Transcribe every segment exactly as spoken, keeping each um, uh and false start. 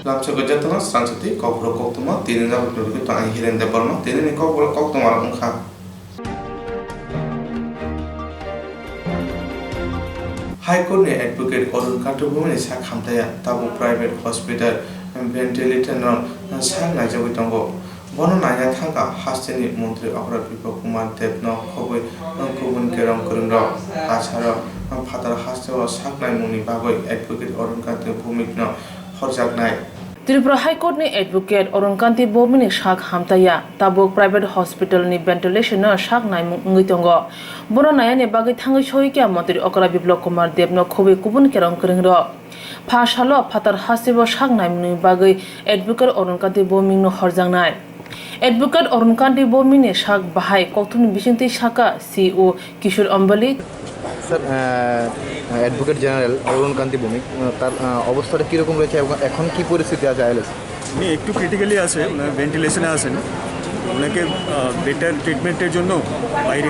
Lamsoko jotono sransati kokborok koktwma tini jabok nugwi tong ang Hiren Debbarma, tinini kokborok koktwma rok wngkha. High Court ni Advocate Arun Kanti Bhowmik ni sak hamtaya, tabuk private hospital ventilator no sak naijagwi tongo. Bono naina thangkha hasteni montri okra Biplab Kumar Deb no khobwi kubun kerong kwrwng rok. Asaro phatar hasteo sak naimung ni bagwi Advocate Arun Kanti Bhowmik no horjaknai. Tripura High Court ni Advocate Arun Kanti Bhowmik ni sak hamtaya, tabuk private hospital ni ventilation no sak naimung wngwi tongo. Bono nainani bagwi thangwi soikha montri okra Biplab Kumar Deb no khobwi kubun kerong kwrwng rok. Pha salo phatar hasteo sak naimung ni bagwi Advocate Arun Kanti Bhowmik no horjaknai. Advocate Arun Kanti Bhowmik ni sak bahai kokthumni bisingtwi sakha C E O Kishore Ambali. Sir, আহ, advocate general Arun Kanti Bhowmik, আহ, তার, আহ, অবস্থাটা কীরকম রয়েছে এবং এখন কী পরিস্থিতি আছে আইএলএস? উনি একটু ক্রিটিক্যালি আছে, ওনার ভেন্টিলেশনে আছেন। ওনাকে, আহ, বেটার ট্রিটমেন্টের জন্য বাইরে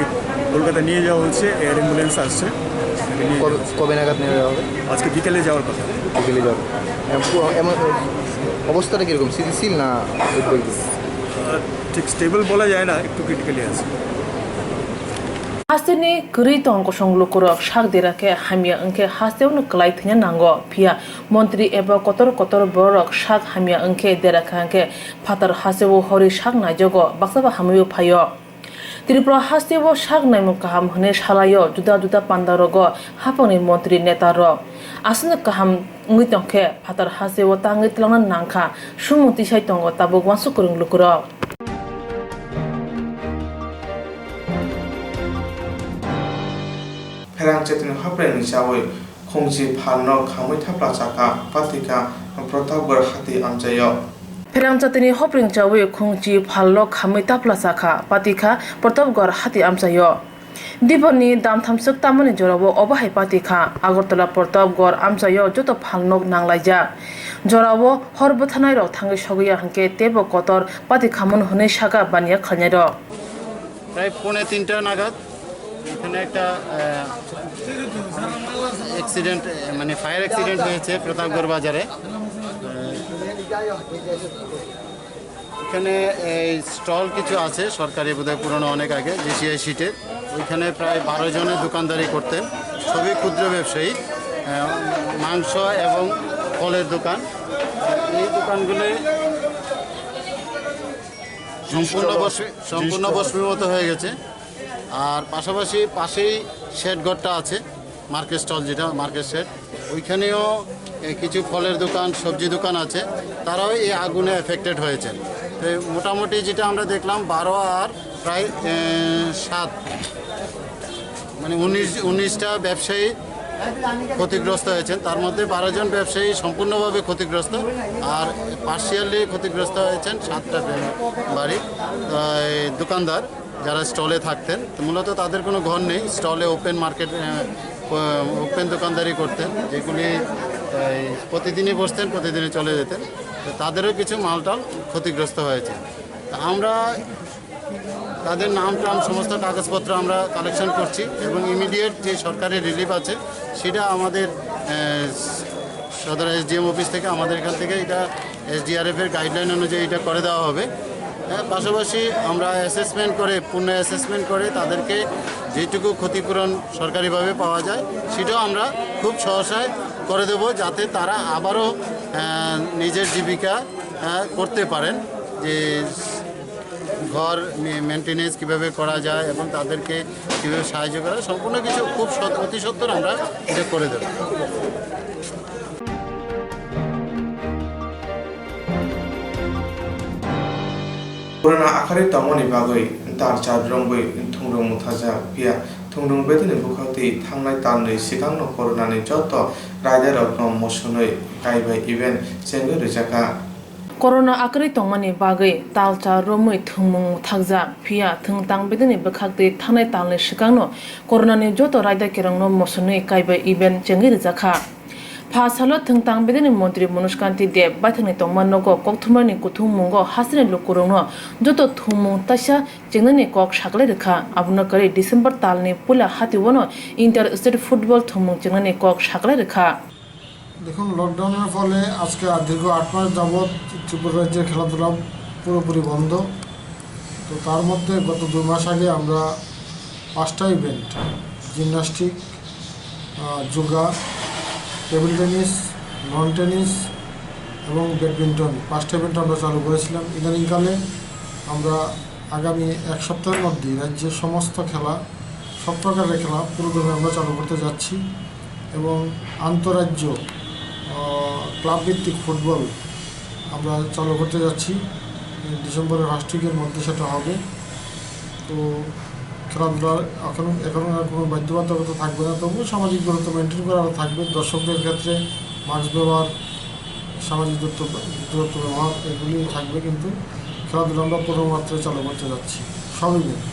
কলকাতা নিয়ে যাওয়া হচ্ছে, এয়ার অ্যাম্বুলেন্স আসছে। ওনাকে নিয়ে কবে, যাওয়া হচ্ছে। কবে নাগাদ নিয়ে যাওয়া হবে? আজকে বিকেলে যাওয়ার কথা। বিকেলে যাওয়া হবে। এম-, কো-, এমন, অবস্থাটা কীরকম? স্থিতিশীল না উদ্বেগজনক? আহ, ঠিক স্টেবল বলা যায় না, একটু ক্রিটিক্যালি আছে। Hasteni kwrwi tong kosong lukurok sak dera khe hamya wngkhe hasteo no kwlai thwina nango, phiya montri eba kotor kotor bororok sak hamya wngkhe dera kha hwnkhe phatar hasteo horwi sak naijago, baksa ba hamwi bo phaio. Tripura hasteo sak naimung kaham hwnwi salaio, juda juda pandarogo haphangni montri netarok. Aswkno kaham wngwi tongkhe phatar hasteo tangwi twlangna nangkha, swngmung tisai tongo tabuk uansuk kwrwng lukurok. Pherang chetini hoprengni chawi khungchi phalno khamwi thapla chakha, patikha Pratapgarh hati amchaio. Pherang chatini hopreng chawi khungchi phalno khamwi thapla chakha, patikha Pratapgarh hati amchaio. Diboni dam thamswk tamani jorao obo hai patikha. Agartala Pratapgarh amchaio joto phalno nanglaijak. Jorao hor bwthanairok thangwi sogwi ya hwnkhe teibo kotor patikhamung hwnwi sakha baniya khlainairok. প্রায় পৌনে তিনটা নাগাদ এখানে একটা, আহ, অ্যাক্সিডেন্ট, আহ, মানে fire accident হয়েছে প্রতাপগড় বাজারে। আহ, এখানে এই স্টল কিছু আছে সরকারি, বোধহয় পুরনো অনেক আগে, জেসিআই শিটের। ওইখানে প্রায় বারো জনের দোকানদারি করতেন, সবই ক্ষুদ্র ব্যবসায়ী। আহ, মাংস এবং ফলের দোকান। এই দোকানগুলি সম্পূর্ণ ভস্মী-, সম্পূর্ণ ভস্মীভূত হয়ে গেছে। আর পাশাপাশি পাশেই শেড ঘরটা আছে, মার্কেট স্টল, যেটা মার্কেট শেড, ওইখানেও, এ, কিছু ফলের দোকান, সবজি দোকান আছে, তারাও এই আগুনে এফেক্টেড হয়েছেন। তো মোটামুটি যেটা আমরা দেখলাম, বারো আর প্রায়, এ, সাত, মানে উনিশ, উনিশটা ব্যবসায়ী ক্ষতিগ্রস্ত হয়েছেন। তার মধ্যে বারো জন ব্যবসায়ী সম্পূর্ণভাবে ক্ষতিগ্রস্ত, আর পার্শিয়ালি ক্ষতিগ্রস্ত হয়েছেন সাতটা ফ্যামি-, বাড়ি, আহ, এই দোকানদার, যারা স্টলে থাকতেন। তো মূলত তাদের কোনো ঘর নেই, স্টলে ওপেন মার্কেট, আহ, ও-, ওপেন দোকানদারি করতেন, যেগুলি, আহ, এই প্রতিদিনই বসতেন, প্রতিদিনই চলে যেতেন। তো তাদেরও কিছু মালটাল ক্ষতিগ্রস্ত হয়েছে। তো আমরা তাদের নাম টাম সমস্ত কাগজপত্র আমরা কালেকশন করছি এবং ইমিডিয়েট যে সরকারি রিলিফ আছে সেটা আমাদের, আহ, সদর এসডিএম অফিস থেকে, আমাদের এখান থেকে এটা এসডিআরএফ এর গাইডলাইন অনুযায়ী এটা করে দেওয়া হবে। হ্যাঁ, পাশাপাশি আমরা অ্যাসেসমেন্ট করে, পূর্ণ অ্যাসেসমেন্ট করে তাদেরকে যেটুকু ক্ষতিপূরণ সরকারিভাবে পাওয়া যায় সেটাও আমরা খুব সহসায় করে দেব, যাতে তারা আবারও, আহ, নিজের জীবিকা, আহ, করতে পারেন। যে ঘর মে-, মেনটেনেন্স কীভাবে করা যায় এবং তাদেরকে কীভাবে সাহায্য করা যায়, সম্পূর্ণ কিছু খুব সত-, অতি সত্বর আমরা এটা করে দেব। Corona akhari tongmani bagwi talcha romwi thungrung muthajak, phiya thungrung bedini bwkhak twi thangnai talnwi swkangno corona ni joto raidarokno musunwi kaibai event chengwi rwjakha. Corona akwrwi tongmani bagwi talcha romwi thwngmung thakjak, phiya thwngtang bedini bwkhaktwi thangnai talni swkangno coronani joto raida kerongno mosunwi kaibai event chengwi rwjakha. Pha salo thwngtang bedini montri Manoj Kanti Deb baithangni tongma nogo kokthumani kuthummungo hasteni lukurokno joto thwngmung taisa chengnani kok saklai rwkha. Abono kwrwi December talni puila hatiwano inter state football thwngmung chengnani kok saklai rwkha. দেখুন, লকডাউনের ফলে আজকে আর দীর্ঘ আট মাস যাবৎ ত্রিপুরা রাজ্যের খেলাধুলা পুরোপুরি বন্ধ। তো তার মধ্যে গত দুই মাস আগে আমরা পাঁচটা event, gymnastic, yoga, table tennis, loan tennis এবং ব্যাডমিন্টন, পাঁচটা ইভেন্ট আমরা চালু করেছিলাম। ইদানিংকালে আমরা আগামী এক সপ্তাহের মধ্যেই রাজ্যের সমস্ত খেলা, সব প্রকারের খেলা পুরোদমে আমরা চালু করতে যাচ্ছি এবং আন্তঃরাজ্য ক্লাব ভিত্তিক ফুটবল আমরা চালু করতে যাচ্ছি। ডিসেম্বরের ফার্স্ট উইকের মধ্যে সেটা হবে। তো খেলাধুলা এখন, এখন আর কোনো বাধ্যবাধকতা থাকবে না, তবুও সামাজিক দূরত্ব মেনটেন করা থাকবে। দর্শকদের ক্ষেত্রে মাস্ক ব্যবহার, সামাজিক দূরত্ব, দূরত্ব ব্যবহার এগুলি থাকবে, কিন্তু খেলাধুলা আমরা পূর্ণ মাত্রায় চালু করতে যাচ্ছি সব event.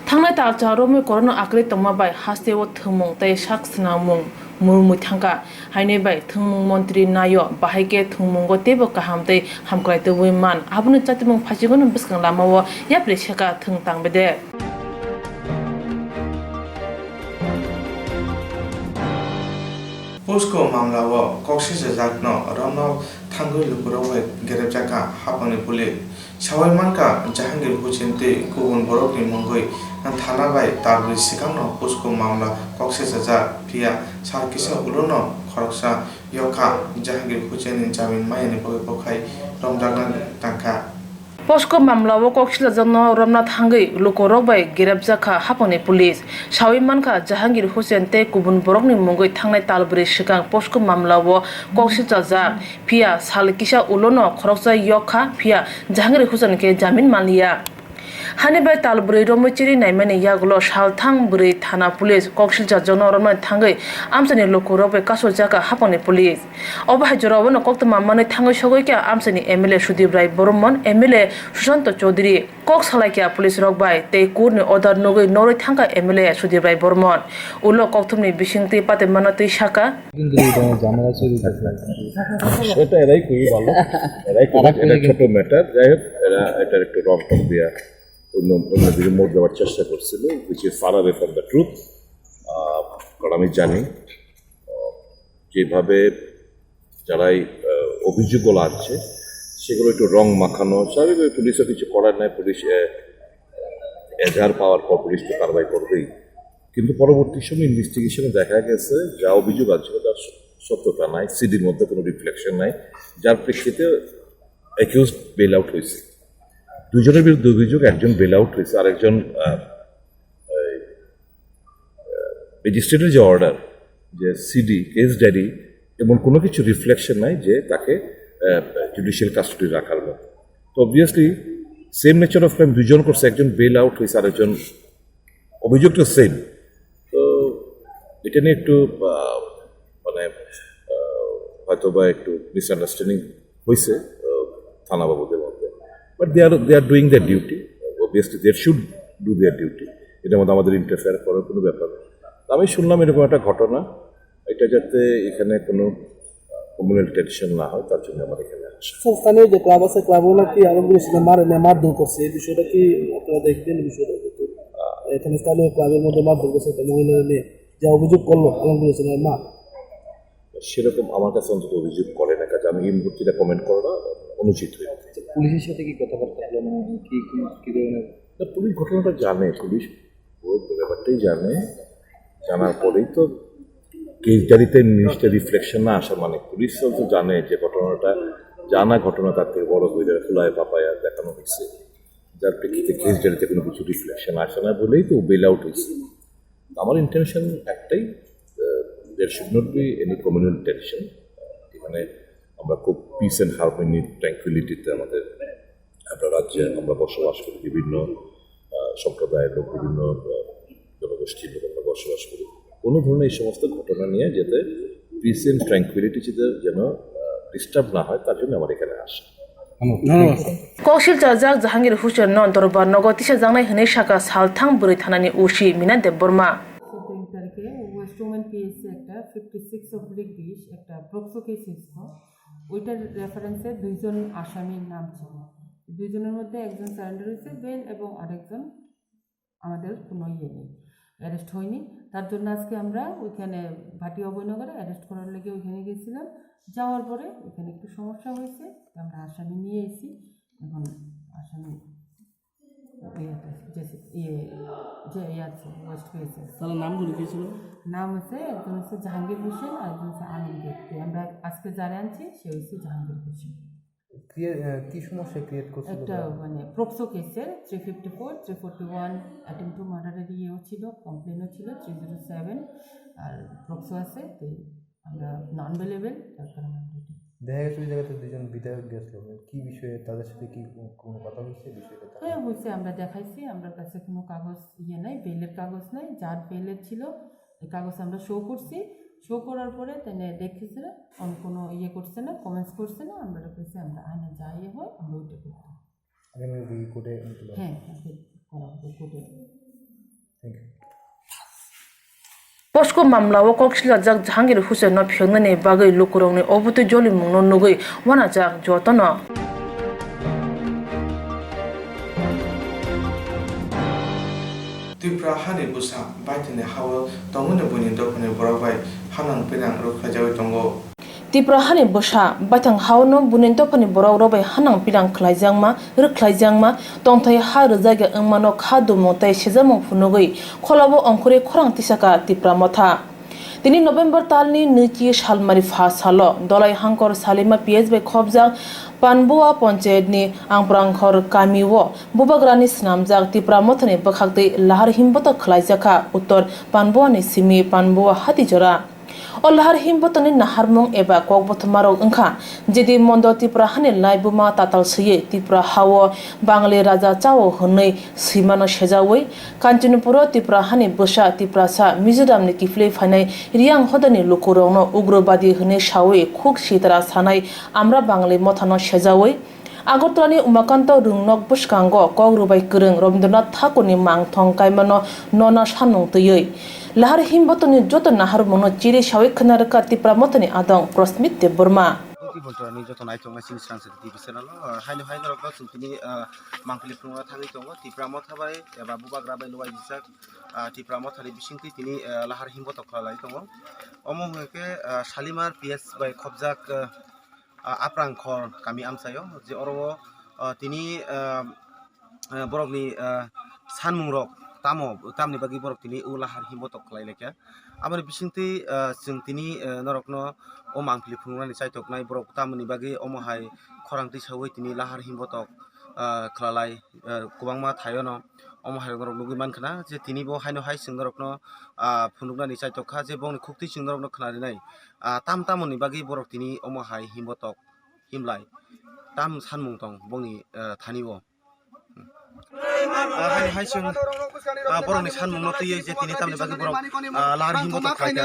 Thangnai talcha romwi corona akwrwi tongma bai hasteo thwngmung tei sak swnamung murmwi thangkha. Haini bai thwngmung montri naio, bahai khe thwngmungo teibo kaham tei hamkrai tubui man. Aboni chatimung phaichigwno bwskang lamao yapri seka thwng tangbede. Posko mamlao koksijajakno romno thangwi lukurok bai gerepjakha haphangni police. Sawi mankha, Jahangir Hussain tei kubun borokni mungwi thana bai talbrwi swkangno posko mamla koksijajak, phiya sal kisa ulono khoroksa yokha Jahangir Hussainni jamin mayani bagwi bokhai romjakna tangkha. Posko mamlao koksijajakno romna thangwi lukurok bai gerepjakha haphangni police. Sawi mankha, Jahangir Hussain tei kubun borokni mungwi thangnai talbrwi swkang posko mamlao koksijajak, phiya sal kisa ulono khoroksa yokha, phiya Jahangir Hussain khe jamin manliya. Hani bai talbrwi romwi chiri naimani yagulo salthang bwrwi thana police koksijajakno romnani thangwi amchaini lukurok bai kasu jakha haphangni police. Obo hai jorao bono koktwma manwi thangwi sogwi kha amchaini M L A Sudip Rai Bormon, M L A Sushanta Chowdhury. Kok salai kha police rok bai tei court ni order nugwi norwi thangkha M L A Sudip Rai Bormon. Ulo kokthumni bisingtwi patimano twi sakha. কিন্তু এটা এরাই খুবই ভালো, এরাই খুবই, এটা ছোট ম্যাটার। যাই হোক, এরা এটার একটু রং টং দিয়া অন্য, অন্যদিকে মোড় দেওয়ার চেষ্টা করছিল, which is far away from the truth। আহ, কারণ আমি জানি, আহ, যেভাবে যারা এই, আহ, অভিযোগগুলো আনছে, সেগুলো একটু রং মাখানো। স্বাভাবিকভাবে পুলিশও কিছু করার নাই, পুলিশ, আহ, এজাহার পাওয়ার পর পুলিশ তো কারবাই করবেই, কিন্তু পরবর্তী সময় ইনভেস্টিগেশনে দেখা গেছে যা অভিযোগ আছে ওটা স-, সত্যতা নাই, সিডির মধ্যে কোনো রিফ্লেকশন নাই, যার প্রেক্ষিতে অ্যাকিউজড বেল আউট হয়েছে। দুজনের বিরুদ্ধে অভিযোগ, একজন বেল আউট হয়েছে, আরেকজন, আহ, এই, আহ, ম্যাজিস্ট্রেটের যে অর্ডার, যে সিডি, কেস ডায়েরি, এমন কোনো কিছু রিফ্লেকশন নাই যে তাকে, আহ, জুডিশিয়াল কাস্টডি রাখার মতো। তো obviously same nature of crime দুজন করছে, একজন বেল আউট হয়েছে, আরেকজন অভিযোগ তো সেম। তো এটা নিয়ে একটু, আহ, মানে, আহ, হয়তো বা একটু মিসআন্ডারস্ট্যান্ডিং হয়েছে, আহ, থানা বাবুদের মধ্যে। But they are, they are doing their duty. Obviously, they should do their duty. এটার মধ্যে আমাদের ইন্টারফেয়ার করার কোনো ব্যাপার নেই। আমি শুনলাম এরকম একটা ঘটনা, এটা যাতে এখানে কোনো, আহ, কমিউনাল টেনশন না হয়, তার জন্য আমার এখানে আসা। স্যার, স্থানীয় যে ক্লাব আছে, ক্লাবও নাকি আলমগীর হোসেনকে মারে না, মারধর করছে, এই বিষয়টা কি আপনারা দেখবেন? এই বিষয়টা একটু, আহ, এখানে স্থানীয় ক্লাবের মধ্যে মারধর করছে একটা মহিলাকে নিয়ে, যা অভিযোগ করলো আলমগীর হোসেনের মা। সেরকম আমার কাছে অন্তত অভিযোগ করে না, কাজে আমি এই মুহূর্তে এটা কমেন্ট করাটা অনুচিত হয়ে যাবে। আচ্ছা, পুলিশের সাথে কি কথাবার্তা হলো? মানে, কি, কি, কি ধরনের? না, পুলিশ ঘটনাটা জানে, পুলিশ পুরো ব্যাপারটাই জানে। জানার পরেই তো কেস ডায়েরিতে জিনিসটা রিফ্লেকশন না আসা, মানে, পুলিশ তো জানে যে ঘটনাটা, জানা ঘটনা, তার থেকে বড় করে খোলায় পাপায়া দেখানো হয়েছে, যার প্রেক্ষিতে কেস ডায়েরিতে কোনো কিছু রিফ্লেকশন আসে না বলেই তো বেল আউট হয়েছে। আমার ইন্টেনশন একটাই, আহ, there should not be any communal tension। এখানে আমরা খুব পিস অ্যান্ড হারমনি, ট্র্যাঙ্কুইলিটিতে আমাদের, আমরা রাজ্যে আমরা বসবাস করি, বিভিন্ন, আহ, সম্প্রদায়ের লোক, বিভিন্ন, আহ, জনগোষ্ঠীর লোক আমরা বসবাস করি। কোনো ধরনের এই সমস্ত ঘটনা নিয়ে যাতে পিস অ্যান্ড ট্র্যাঙ্কুইলিটি যাতে যেন, আহ, ডিস্টার্ব না হয়, তার জন্য আমার এখানে আসা। ধন্যবাদ। Koksil chajak Jahangir Hussain no dorbar nogo tisajaknai hwnwi sakha salthang bwrwi thanani O C Mina Debbarma. সতেরো তারিখে ওয়েস্ট উমেন পিএসসি একটা ফিফটি সিক্স অবলিক বিশ একটা ব্রক্সো কেস হয়েছিল। ওইটার রেফারেন্সে দুইজন আসামির নাম ছিল। দুইজনের মধ্যে একজন সারেন্ডার হয়েছে, বেল, এবং আরেকজন আমাদের কোনো ইয়ে নেই, অ্যারেস্ট হয়নি। তার জন্য আজকে আমরা ওইখানে ভাটিয়া অভয়নগরে অ্যারেস্ট করার লেগে ওইখানে গেছিলাম। যাওয়ার পরে ওইখানে একটু সমস্যা হয়েছে, আমরা আসামি নিয়ে এসেছি। এখন আসামি ইয়েতে, যে, ইয়ে, যে ইয়ে আছে, ওয়েস্ট পেয়েছে। তাহলে নামগুলো কি ছিল? নাম হচ্ছে, একজন হচ্ছে জাহাঙ্গীর হোসেন আর একজন হচ্ছে আলমগীর। তো আমরা আজকে যারা আনছি, সে হচ্ছে জাহাঙ্গীর হোসেন। ক্রিয়ে-, আহ, কি সমস্যা ক্রিয়েট করছিল একটা তারা? মানে প্রক্সো কেসের three fifty four, three forty one attempt to মার্ডারের ইয়েও ছিল, কমপ্লেনও ছিল, থ্রি জিরো সেভেন আর প্রক্সো আছে। তো আমরা নন অ্যাভেলেবল, তার কারণে আমরা এটা দেখা গেছে ওই জায়গাতে দুজন বিধায়ক গেছিল, মানে কি বিষয়ে তাদের সাথে কি কোনো কথা হয়েছে বিষয়টা তারা? হ্যাঁ, হয়েছে, আমরা দেখাইছি, আমার কাছে কোনো কাগজ ইয়ে নাই, বেলের কাগজ নাই, যার বেলের ছিল এই কাগজ আমরা শো করছি। শো করার পরে তাহলে দেখতেছে না, কোনো ইয়ে করছে না, কমেন্টস করছে না, আমরা কইছি আমরা আইনে যা ইয়ে হয় আমরা ওইটা করবো। আগামী দিকে কোর্টে নিতে পারবো। হ্যাঁ, ওকে করা হবে কোর্টে। Thank you. Posko mamla o kok silajak Jahangir Hussain no phiyoknani bagwi lukurokni obotwi jolimungno nugwi uanajak jotono. Tripura hani bwsa baithangni ha-o tongmani buini dophani borok bai hanang pinang rwkhlaijagwi tongo. Tripura hani bwsa baithang ha-o no buini dophani borok rok bai hanang pinang khlaijakma, rwkhlaijakma, tongthai ha rwjakya wngmano kha dumung tei sejamung phunugwi kholabo ongkhorwi khorang tisaka Tipra Motha. Tini November talni nwi ki salmari pha salo Dolai Hangkor Salima P S bai khobjak Panbua Panchayatni Angprangkhor kamio bubagrani swnamjak Tipra Mothani bwkhaktwi lahar himbotok khlaijakha Uttor Panbuani simi Panbua Hatijora. O lahar himbotorni naharmung eba kokbothomarok wngkha, jedi Mondo Tripura hani laibuma tatal swiwi Tripura ha-o Bangali raja chao hwnwi swimano sejawi, Kanchanpuro Tripura hani bwsa Tiprasa Mizoramni kiphilwi phainai Riyang hodani lukurokno ugrobadi hwnwi sawi khuk sitra sanai Amra Bangali mothano sejawi, Agartalani Umakanto Rungnok bwskango kok rwbai kwrwng Rabindranath Thakurni mangthong kaimano nona sanmung twiwi lahar himbotorni joto naharmungno chiri sawi khna rwkha Tipra Mothani adong Prosmit Debbarma. Twi bontorani joto naithoknai chini Sransati T V channel o, ah, haino hai norokno chwng tini, ah, mangpili phunukna thangwi tongo Tipra Motha bai eba bubagra bai luai rijak, ah, Tipra Mothani bisingtwi tini, ah, lahar himbotok khlai tongo. Omo hwnkhe, ah, Salimar P S bai khobjak, ah, ah, Aprang Khor kami amchaio, je oro o, ah, tini, ah, ah, borokni, ah, sanmungrok tamo, tamni bagwi borok tini o lahar himbotok khlai laikha. Aboni bisingtwi, ah, chwng tini, ah, norokno o mangpili phunuknani chaitoknai borok tamoni bagwi omo hai khorang twi sawi tini lahar himbotok, ah, khwlalai, ah, kwbangma thaiono omo hai norok nugwi mankha na je tini bo haino hai chwng norokno, ah, phunuknani chaitokha je bongni khuktwi chwng norokno khwnarinai. Ah, tam tamoni bagwi borok tini omo hai himbotok himlai tam sanmung tong bongni, eh, thani o. Ah, hai, hai chwng, ah, borokni sanmungno twiwi je tini tamni bagwi borok, ah, lahar himbotok khlaikha.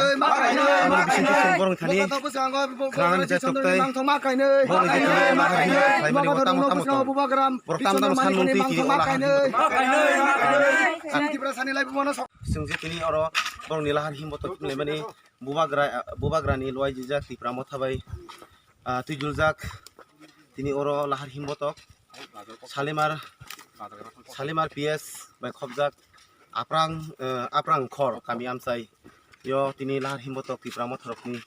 Aboni bisingtwi chwng borokni thani khwnanani chaitoktai borokni je tini lahar himbotok khlaimani o tamo tamo tong. Borok tam tamo sanmung twi tini o lahar himbotok khlaikha. Chwng je tini oro borokni lahar himbotok khlaimani bubagra, bubagrani luai jijak Tipra Motha bai, ah, twijuljak tini oro lahar himbotok Salimar, Salimar P S bai khobjak Aprang, eh, Aprang Khor kami amchai yo tini lahar himbotok Tipra Motharokni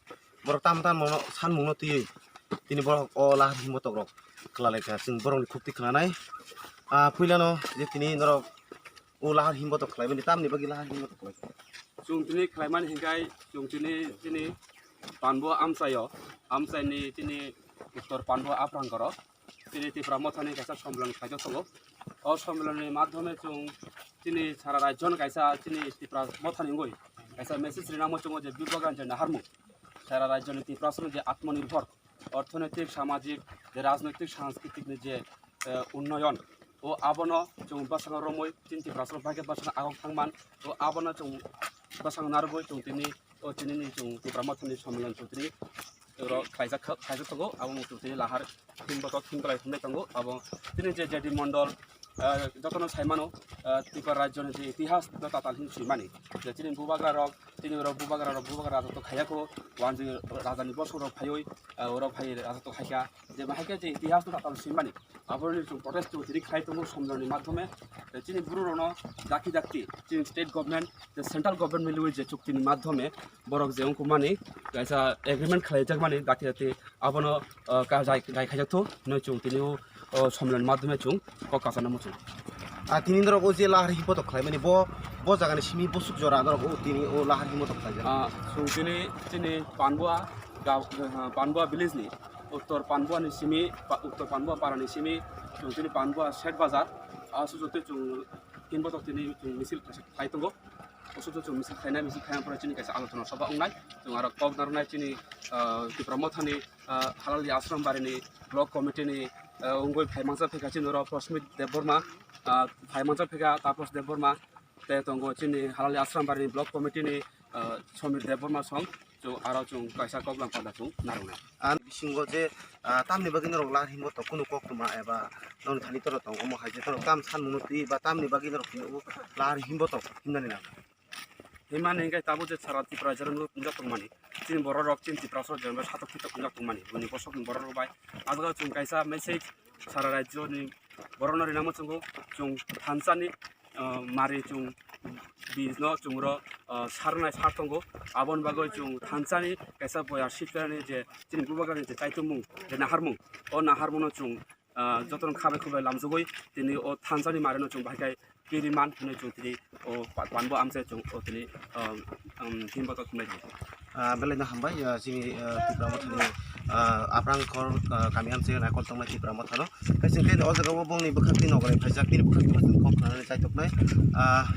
borok tam tam mono sanmungno twiwi tini borok o lahar himbotok rok khwlalaikha chwng borokni khukti khwnanai. Ah, puilano je tini norok o lahar himbotok khlaimani tamni bagwi lahar himbotok khlai. Chwng tini khlaimani hinkhai chwng tini, tini Panbo amchaio, amchaini tini Uttor Panbo Aprang Khoro tini Tipra Mothani kaisa sommelon khlaijak tongo. O sommelonni madhyome chwng tini sara rajyoni kaisa tini Tipra Mothani wngwi kaisa message rinamo chwngo je bubagrani je naharmung, sara rajyoni Tiprasano je atmanirbhor orthonoitik, samajik, je rajnoitik, sanskritikni je, eh, unnoyon, o abono chwng bwskango romwi chini Tiprasarok bai khe bwskango agok thangman, o abono chwng bwskango narwgwi chwng tini, o tini ni chwng Tipra Mothani sommelon chwng tini oro khlaijak kha, khlaijak tongo, abo chwng tini lahar thim botok thim belai hwnwi tongo, abo tini je J D Mondol, Ah, jotono sai mano, ah, Tripura rajyoni je itihas no tatal hin swi mani. Je chini bubagra rok, chini rok bubagra rok, bubagra rajotw khaiya kho, wanjwi rajani bosong rok phaiwi, ah, oro phai rajotw khaikha. Je bahai khe je itihas no tatal swi mani. Aboroni chwng protest chwng tini khai tongo somjoni madhyome. Je chini buru rokno dakti dakti, chini state government, je central government milwi je chuktini madhyome, borok je wngkukmani, kaisa agreement khlaijakmani dakti dakti, abono, ah, ka jai, jai khaijakthok hinwi chwng tini o, o somloni madhyome chwng kok kachana muchung. Ah, tini norok o je lahar himpotok khlaimani bo, bo jagani simi bosuk jora norok o tini o lahar himpotok khlaijak. Ah, chwng tini chini Panbua ga-, ah, Panbua village ni, Uttor Panbua ni simi, pa-, Uttor Panbua para ni simi, chwng tini Panbua Shet Bazar, ah, sujote chwng himpotok tini chwng misil khlai tongo. Oso to chwng misil khainai, misil khaina pore chini kaisa alochona sabha wngnai. Chwng aro kok narwknai chini, ah, Tipra Mothani, ah, Halali Ashram Barini block committee ni, ah, wngwi phai mangsa phaikha chini oro Prasmit Debbarma, ah, phai mangsa phaikha Tapas Debbarma, tei tongo chini Halali Ashram Barini block committee ni, ah, Samir Debbarma song. Chwng aro chwng kaisa koklam panda chwng narwknai. Ani bisingo je, ah, tamni bagwi norok lahar himpotok kunu koktwma eba noni thani toro tong omo hai je norok tam sanmungno twi ba tamni bagwi norok phunukgo lahar himpotok himnani nang. Himani hwnkhe tabuk je sara Tripura rajyo nukjak tongmani, chini borok rok chini Tripura rok je satok phitok wngjak tongmani, boni bosokni borok rok bai. Abo chwng kaisa message sara rajyoni borokno rina muchungo, chwng thansani, ah, mari chwng bijno chwngro, ah, sarnai sar tongo. Aboni bagwi chwng thansani kaisa boya sitrani je chini bubagrani je kaitormung, je naharmung, o naharmungno chwng, ah, jotono khabai khubai lamjagwi tini o thansani marino chwng bahai khai kiriman hinwi chwng tini o pa-, panbo amchai chwng o tini, um, um, himba tok himlai tongo. Ah, belai no hambai, ah, chini, ah, Tipra Mothani, ah, Aprang Khor, ah, kami amchai naikol tongnai Tipra Mothano. Tei chwng khe o jaga o bongni bwkhak twi nokrai phaijak, bini bwkhak twi chwng kok khnanani chaitoknai. Ah,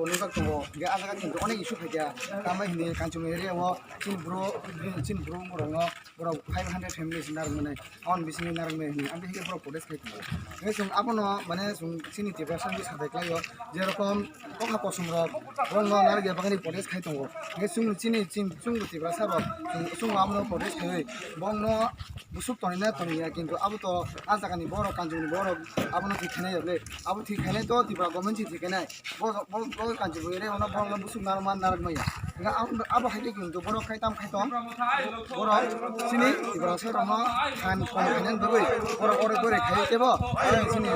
O nukjak tongo, hingke ah jaga kintu onek issue phaikha, tamo hini Kanchanpur area o chini bro, chini bro rokno borok five hundred families narwkmani, aboni bisingo narwkmani hini, aboni hingke borok protest khai tongo. Hingke chwng abono mane chwng chini Tiprasa wngwi sadai klaio, jerokom kokha kosom rok borokno narwkya bagwi protest khai tongo. Hingke chwng chini, chini, chwngbo Tiprasa rok, chwng, chwngbo abono protest khaiwi borokno bwswk tonina toniya, kintu abo to ah jagani borok, Kanchanpurni borok abono thwi khainai ya ble, abo thwi khainai to Tripura government se thwi khainai. Bo, bo, bo Kanchanpur area ono borokno bwswk narwkma narwkmaya. Hingke abo, abo hai khe kintu borok khai tam khai tong. Borok chini Tiprasa rokno phan kom khainani bagwi borok ore gore khai tebo. Chini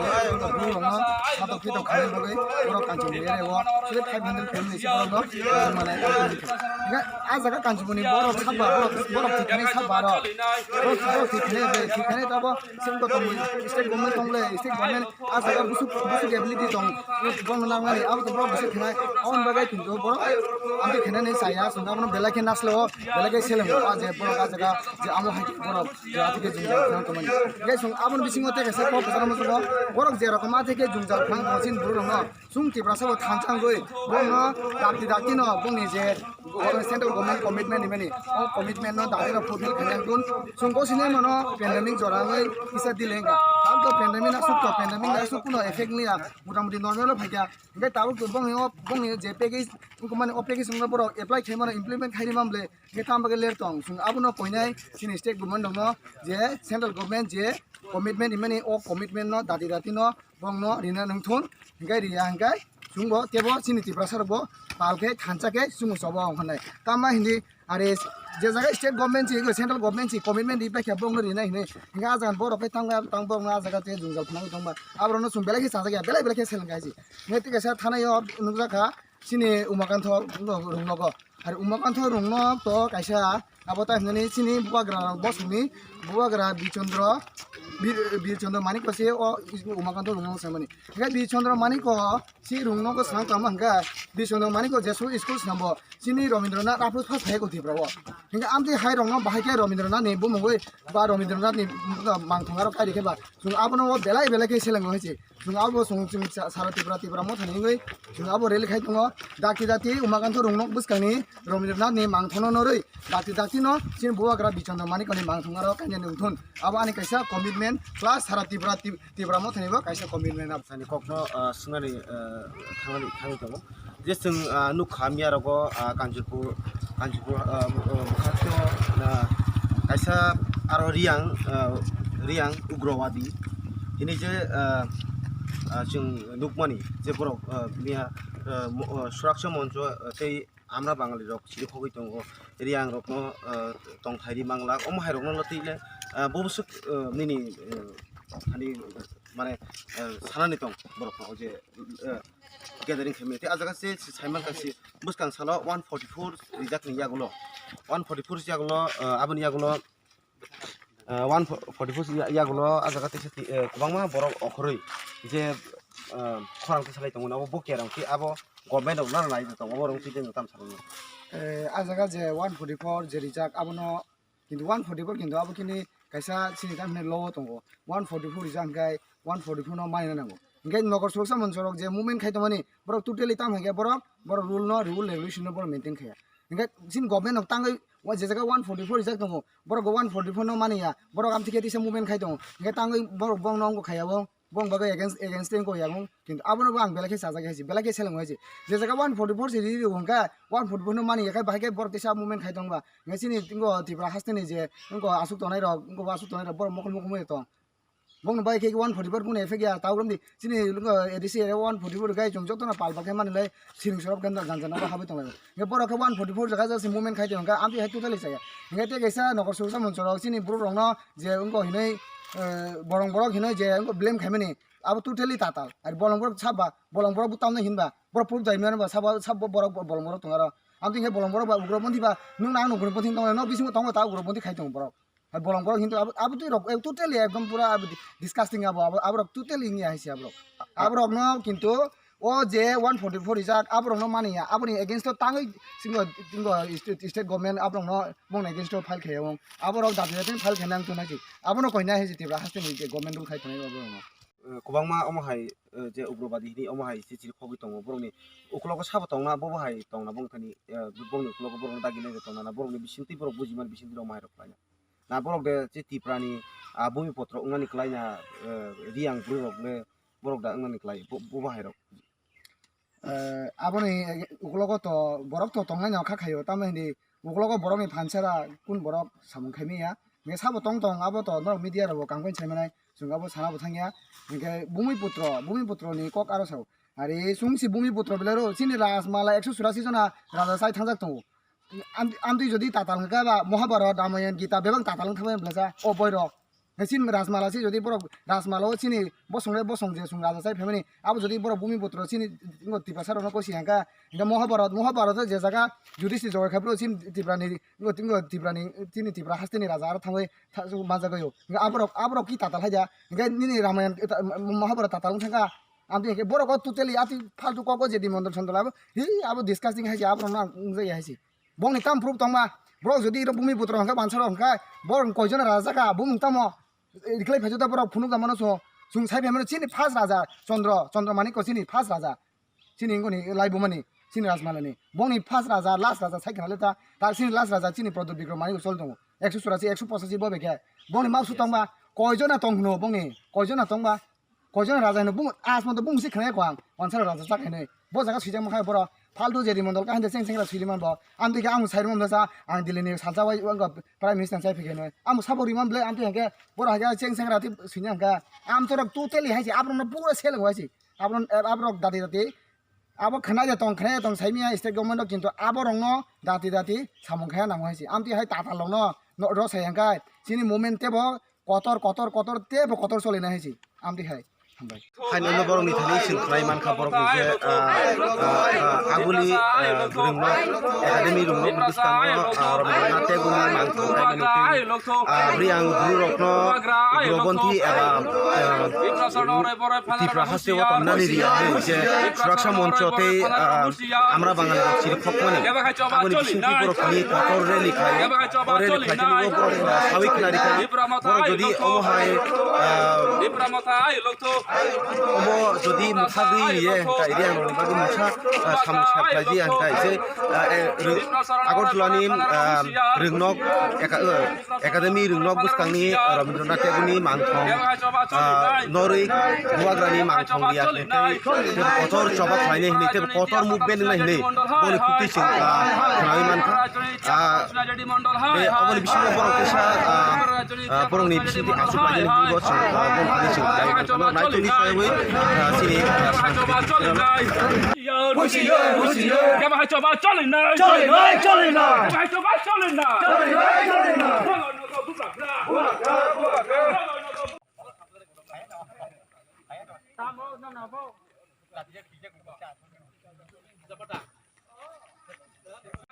borokno satok pitok khainani bagwi borok Kanchanpur area o chwle five hundred family se borokno manai. Hingke ah jaga Kanchanpurni borok saba, borok, borok thwi khainai saba rok. Borok, borok thwi khainai, thwi khainai tabo. Chwng bo tongwi state government tongle, state government ah jaga bwswk, bwswk ability tong, bono nangnani, abo to borok bwswk khenai, aboni bagwi kintu borok amtwi khenani chaya, chwng abono belai khe nasleo, belai khe selengo, ah je borok ah jaga je amo hai khe borok je ah theke jwngjal khwnang tongmani. Hingke chwng aboni bisingo tei kaisa kok kwcharo muchungo, borok je rokom ah theke jwngjal khwnang tongma chini borok rokno, chwng Tiprasa bo thansa wngwi, bono dakti dakti no, boni je, o central government commitment himani, o commitment no dagino fulfill khainai tun. Chwng bo sinai mano pandemic jora wngwi kisa delay wngkha. Tabuk to pandemic na suk to, pandemic na suk kuno effect niya, motamuti normal o phaikha. Hingke tabuk to bongni o, bongni je package, wngkha mani o package wngkha borok apply khai mano, implement khai rima bole, hingke tamo bagwi ler tong. Chwng abono koinai chini state government rokno je central government je commitment himani o commitment no dati dati no bongno rina nangthun, hingke riya hingke chwngbo tebo chini Tiprasa rokbo pal khe thansa khe chwngno chobo wng khanai. Tamo hindi are je jaga state government si, central government si commitment ri paikha bongno rina hinwi. Hingke ah jaga borok khe tang, tang bongno ah jaga te jwngjal khwnagwi tongba. Aborokno chwng belai khe chajak ya, belai belai khe seleng kha si. Hingke tei kaisa thanai o nukjak kha chini Umakantho rungnogo. Hari Umakantho rungno to kaisa abo ta hinani chini bubagra bosongni bubagra Birchandra, Bir-, Birchandra Manik se o Umakantho rungno samani. Hingke Birchandra Manik o si rungno ko swnam tamo hingke Birchandra Manik o jesu school swnambo chini Rabindranath aphuru first hai ko Tripura o. Hingke amtwi hai rokno bahai khe Rabindranath ni bumungwi ba Rabindranath ni mangthong aro kai rikhe ba chwng abono belai belai khe selengo hai se. Chwng abo chwng, chwng sa-, sara Tripura, Tipra Mothani wngwi chwng abo rally khai tongo. Dakti dakti Umakantho rungno bwskangni Rabindranath ni mangthongno norwi dakti dakti no chini bubagra Birchandra Manik ni mangthong aro kainani wngthun. Abo ani kaisa commitment plus sara Tripura, Tip-, Tipra Mothani bo kaisa commitment abo. Ani kokno, ah, swngnani, ah, thangani, thangwi tongo. Je chwng, ah, nukha miya rogo, ah, Kanchanpur, Kanchanpur, ah, ah, bwkhak teo, ah, kaisa aro Riyang, ah, Riyang Ugrawadi. Nini je, ah, ah, chwng nukmani je borok, ah, miya, ah, mo-, ah, Suraksha Moncho, ah, tei Amra Bangali rok chirikhogwi tongo, Riang rokno, ah, tongthai ri manglak, omo hai rokno twi le, ah, bo bwswk, ah, nini, ah, thani, mane, ah, sanani tong borok no je, ah, gathering khaimani tei ah jaga se, se saimankha se bwskang salo one forty four rijak ni yagulo, one forty four yagulo, ah, aboni yagulo, ah, one forty four ya-, yagulo ah jaga teisa ti-, eh, kwbangma borok okhorwi je, ah, khorang tisalai tongmani abo bo kerang tei abo government rok nana nai tongo, abo rong twi tei tam salai. Eh, ah jaga je one forty four je rijak abono, kintu one forty four kintu abo kini kaisa chini tam hinwi law o tongo, one forty four rijak hwnkhe one forty four no manina nango. Hwnkhe Nokol Suroksha Moncho rok je movement khai tongmani borok totally tam hwnkhe borok, borok rule no, rule regulation no borok maintain khaiya. Hwnkhe chini government rok tangwi o je jaga one forty four rijak tongo, borok bo one forty four no mani ya, borok amtwi khe tisa movement khai tongo, hwnkhe tangwi borok bongno wngkha khaiya bo, bong bagwi against, against tei wngkha ya bo, kintu abono bo ang belai khe chajak ya si, belai khe seleng ya si. Je jaga one forty four si riri wngkha, one forty four no mani ya khe bahai khe borok tisa movement khai tongba, hwnkhe chini wngkha Tripura haste ni je wngkha aswk tongnai rok, wngkha bo aswk tongnai rok borok mokol mokol wngwi tong. Bongni bai khe one forty four boni effect ya, ta ugrumdi chini, uh, A D C area one forty four gai chwng jotono pal pal khe manwi lai siring sorok ganda ganja nogo habwi tonglai. Hwnkhe borok khe one forty four jaga jaga se movement khai tongkha, amtwi hai totally chaya. Hwnkhe tei kaisa Nokol Suroksha Moncho rok chini borok rokno je wngkha hinwi, uh, borong borok hinwi je wngkha blame khaimani, abo totally tatal. Ar bolong borok saba, bolong borok bo tamno hinba, borok proof dai mano ba sabo, sabo borok bolong borok tongaro. Amtwi hwnkhe bolong borok ba ugrobondhi ba nwng nang ugrobondhi tonglai, nok bisingo tongo ta ugrobondhi khai tongo borok. Hai bolong borok hintu abo, abo twi rok, eh, totally ekdom pura abo di-, disgusting abo, abo, abo rok totally wngya hai se abo rok. Abo rok no kintu o je one forty four rijak, abo rok no mani ya, abo ni against o tangwi singo, singo state, state government abo rok no bong against o file khe o. Abo rok dabi dabi file khe nang tongnai se. Abo no koi nai hai se Tripura haste ni je government rule khai tongnai abo rok no. Eh, kwbangma omo hai, eh, je ugrobadi hini omo hai se chiri khogwi tongo. Borok ni ukulogo sabo tongna, bobo hai tongna, bong thani, eh, bong ni ukulogo borok no dagi nai tongna, borok ni bising twi borok buji mani bising twi rok omo hai rok khlai na. Na borok de che Tipra ni, ah, bumi potro wngmani kwlai na, eh, Riang bwrwi rok le borok da wngmani kwlai bo, bo bahai rok. Eh, aboni uklogo to borok to tongnai no kha khaio, tamo hindi uklogo borok ni phansa da kun borok samung khai manya. Nge sabo tong tong abo to norok media rok bo kangkoi sai manai, chwng abo sana bo thangya. Hingke bumi putro, bumi putro ni kok aro sao. Are chwng si bumi putro belai ro, chini Rajmala ekso churasi jona raja sai thangjak tongo. Am-, amtwi jodi tatal hwnkha ba Mahabharat, Ramayan, Gita bebak tatal wngkha bai bwlasa o boirok. Chini Rajmala se jodi borok Rajmala o chini bosong le bosong je chwng raja chai phaimani, abo jodi borok bumi putro chini Tiprasa rokno kosi hwnkha, hwnkhe Mahabharat, Mahabharat o je jaga Yudhishthir jogai kha bro chini Tiprani, Tiprani, chini Tipra hasteni raja aro thangwi manjagwi o. Hwnkhe aborok, aborok ki tatal haida, hwnkhe nini Ramayan, Mahabharat tatal wngkha. Amtwi hwnkhe borok o totally atwi faltu kok o je di mondol sondol abo, hi abo disgusting hai se, aborok no ang wngjaya hai se. Bongni tam proof tongma, borok jodi iro bumi putro hwnkhe mansa rok hwnkhe, borok koijon raja jakha, bumung tamo, riklai phaijo da borok phunuk da mano so, chwng sai phaimano chini first raja, Chandra, Chandra Manik ko chini first raja, chini ingoni laibumani, chini Rajmalani, bongni first raja, last raja sai khna le ta, ta chini last raja chini Pradyot Bikram Manik ko chol tongo, ekso churasi, ekso pochashi bo bekhe, bongni mapsu tongma, koijon na tong hwno bongni, koijon na tongma, Koijon raja hino bung, asma to bung si khwnai ko ang, wansara raja chak hinwi. Bo jaga swijak mankha boro, faltu jedi mondol ka hinde cheng cheng ra swijak man bo. Amtwi khe ang sai rwmani bwsa, ang Delhi ni salsa wai, wai, Prime Minister sai phikhe hinwi. Ang sabo rwmani bwle, amtwi hwnkhe, boro hwnkhe cheng cheng ra twi swijak hwnkha. Amtwi rok totally hai se, aborok no pura seleng hai se. Aborok, aborok dati dati. Abo khwnai de tong, khwnai de tong, saimanya state government o, kintu aborok no dati dati samung khaya nango hai se. Amtwi hai tatal rok no, no, rw sai hwnkha, chini movement tebo, kotor, kotor, kotor, tebo kotor choli nai hai se. Amtwi hai. Hambai. Haino no borok ni thani sing khlai mankha borok ni je, ah, ah, ah, aguli, ah, rwngno, academy rwngno bwskango, ah, Rabindranath Tagore ni mangthang khlaimani twi, ah, Riang bru rokno ugrobondi eba, ah, Tipra haste o tongnani riya hai je Suraksa Moncho tei, ah, Amra Bangali rok chiri khokmani. Aboni bisingtwi borok thani kotor rally khlai. O rally khlai thani o borok sawi khna rikha. Borok jodi omo hai, ah, omo jodi mwthagwi riye hwnkha iri ang rokni bagwi mungsa, ah, samung sa khlai di ang kha je, ah, eh, Agartala ni, ah, Rwngnok eka-, eh, Academy Rwngnok bwskangni Rabindranath Tagore ni mangthong, ah, norwi Bubagrani mangthong riya hwnwi tei kotor choba khlainai hwnwi tei kotor movement wngnai hwnwi boni khuktwi chwng, ah, khnaui mankha. Ah, tei oboni bisingo borok kisa, ah, Ah, borokni bisingtwi achuk lainani hinwi bo chwng, ah, bumphani chwng nai tongkha. Naitukni sayawi, ah, chini, ah,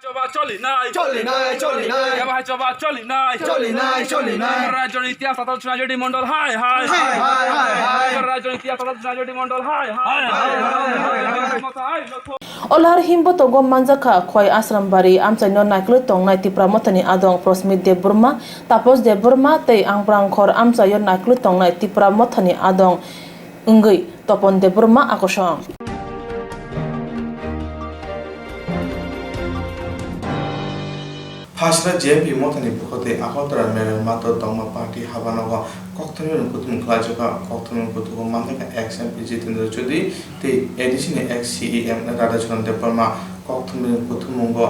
Choba choli nai. Choli nai, choli nai. Yaba hai choba choli nai. Choli nai, choli nai. Rajoni tiya satal chuna jodi mondol hai, hai. Hai, hai, hai, hai. Rajoni tiya satal chuna jodi mondol hai, hai. Hai, hai, hai, hai. Olhar himbo tongo manjakha khwai Asrambari amchaino naikhlwi tongnai Tipra Mothani adong Prosmit Debbarma, Tapos Debbarma tei Angprangkhor amchaio naikhlwi tongnai Tipra Mothani adong wngwi Topon Debbarma akosong. Phasra J M P Mothani pukhuti Agartala Merel Mato tongma party habanogo kokthumni kuthumung khlaijak kha. Kokthumni kuthumung manjakha ex M P Jitendra Chaudhary tei A D C ni ex C E M Radhacharan Debbarma. Kokthumni kuthumungo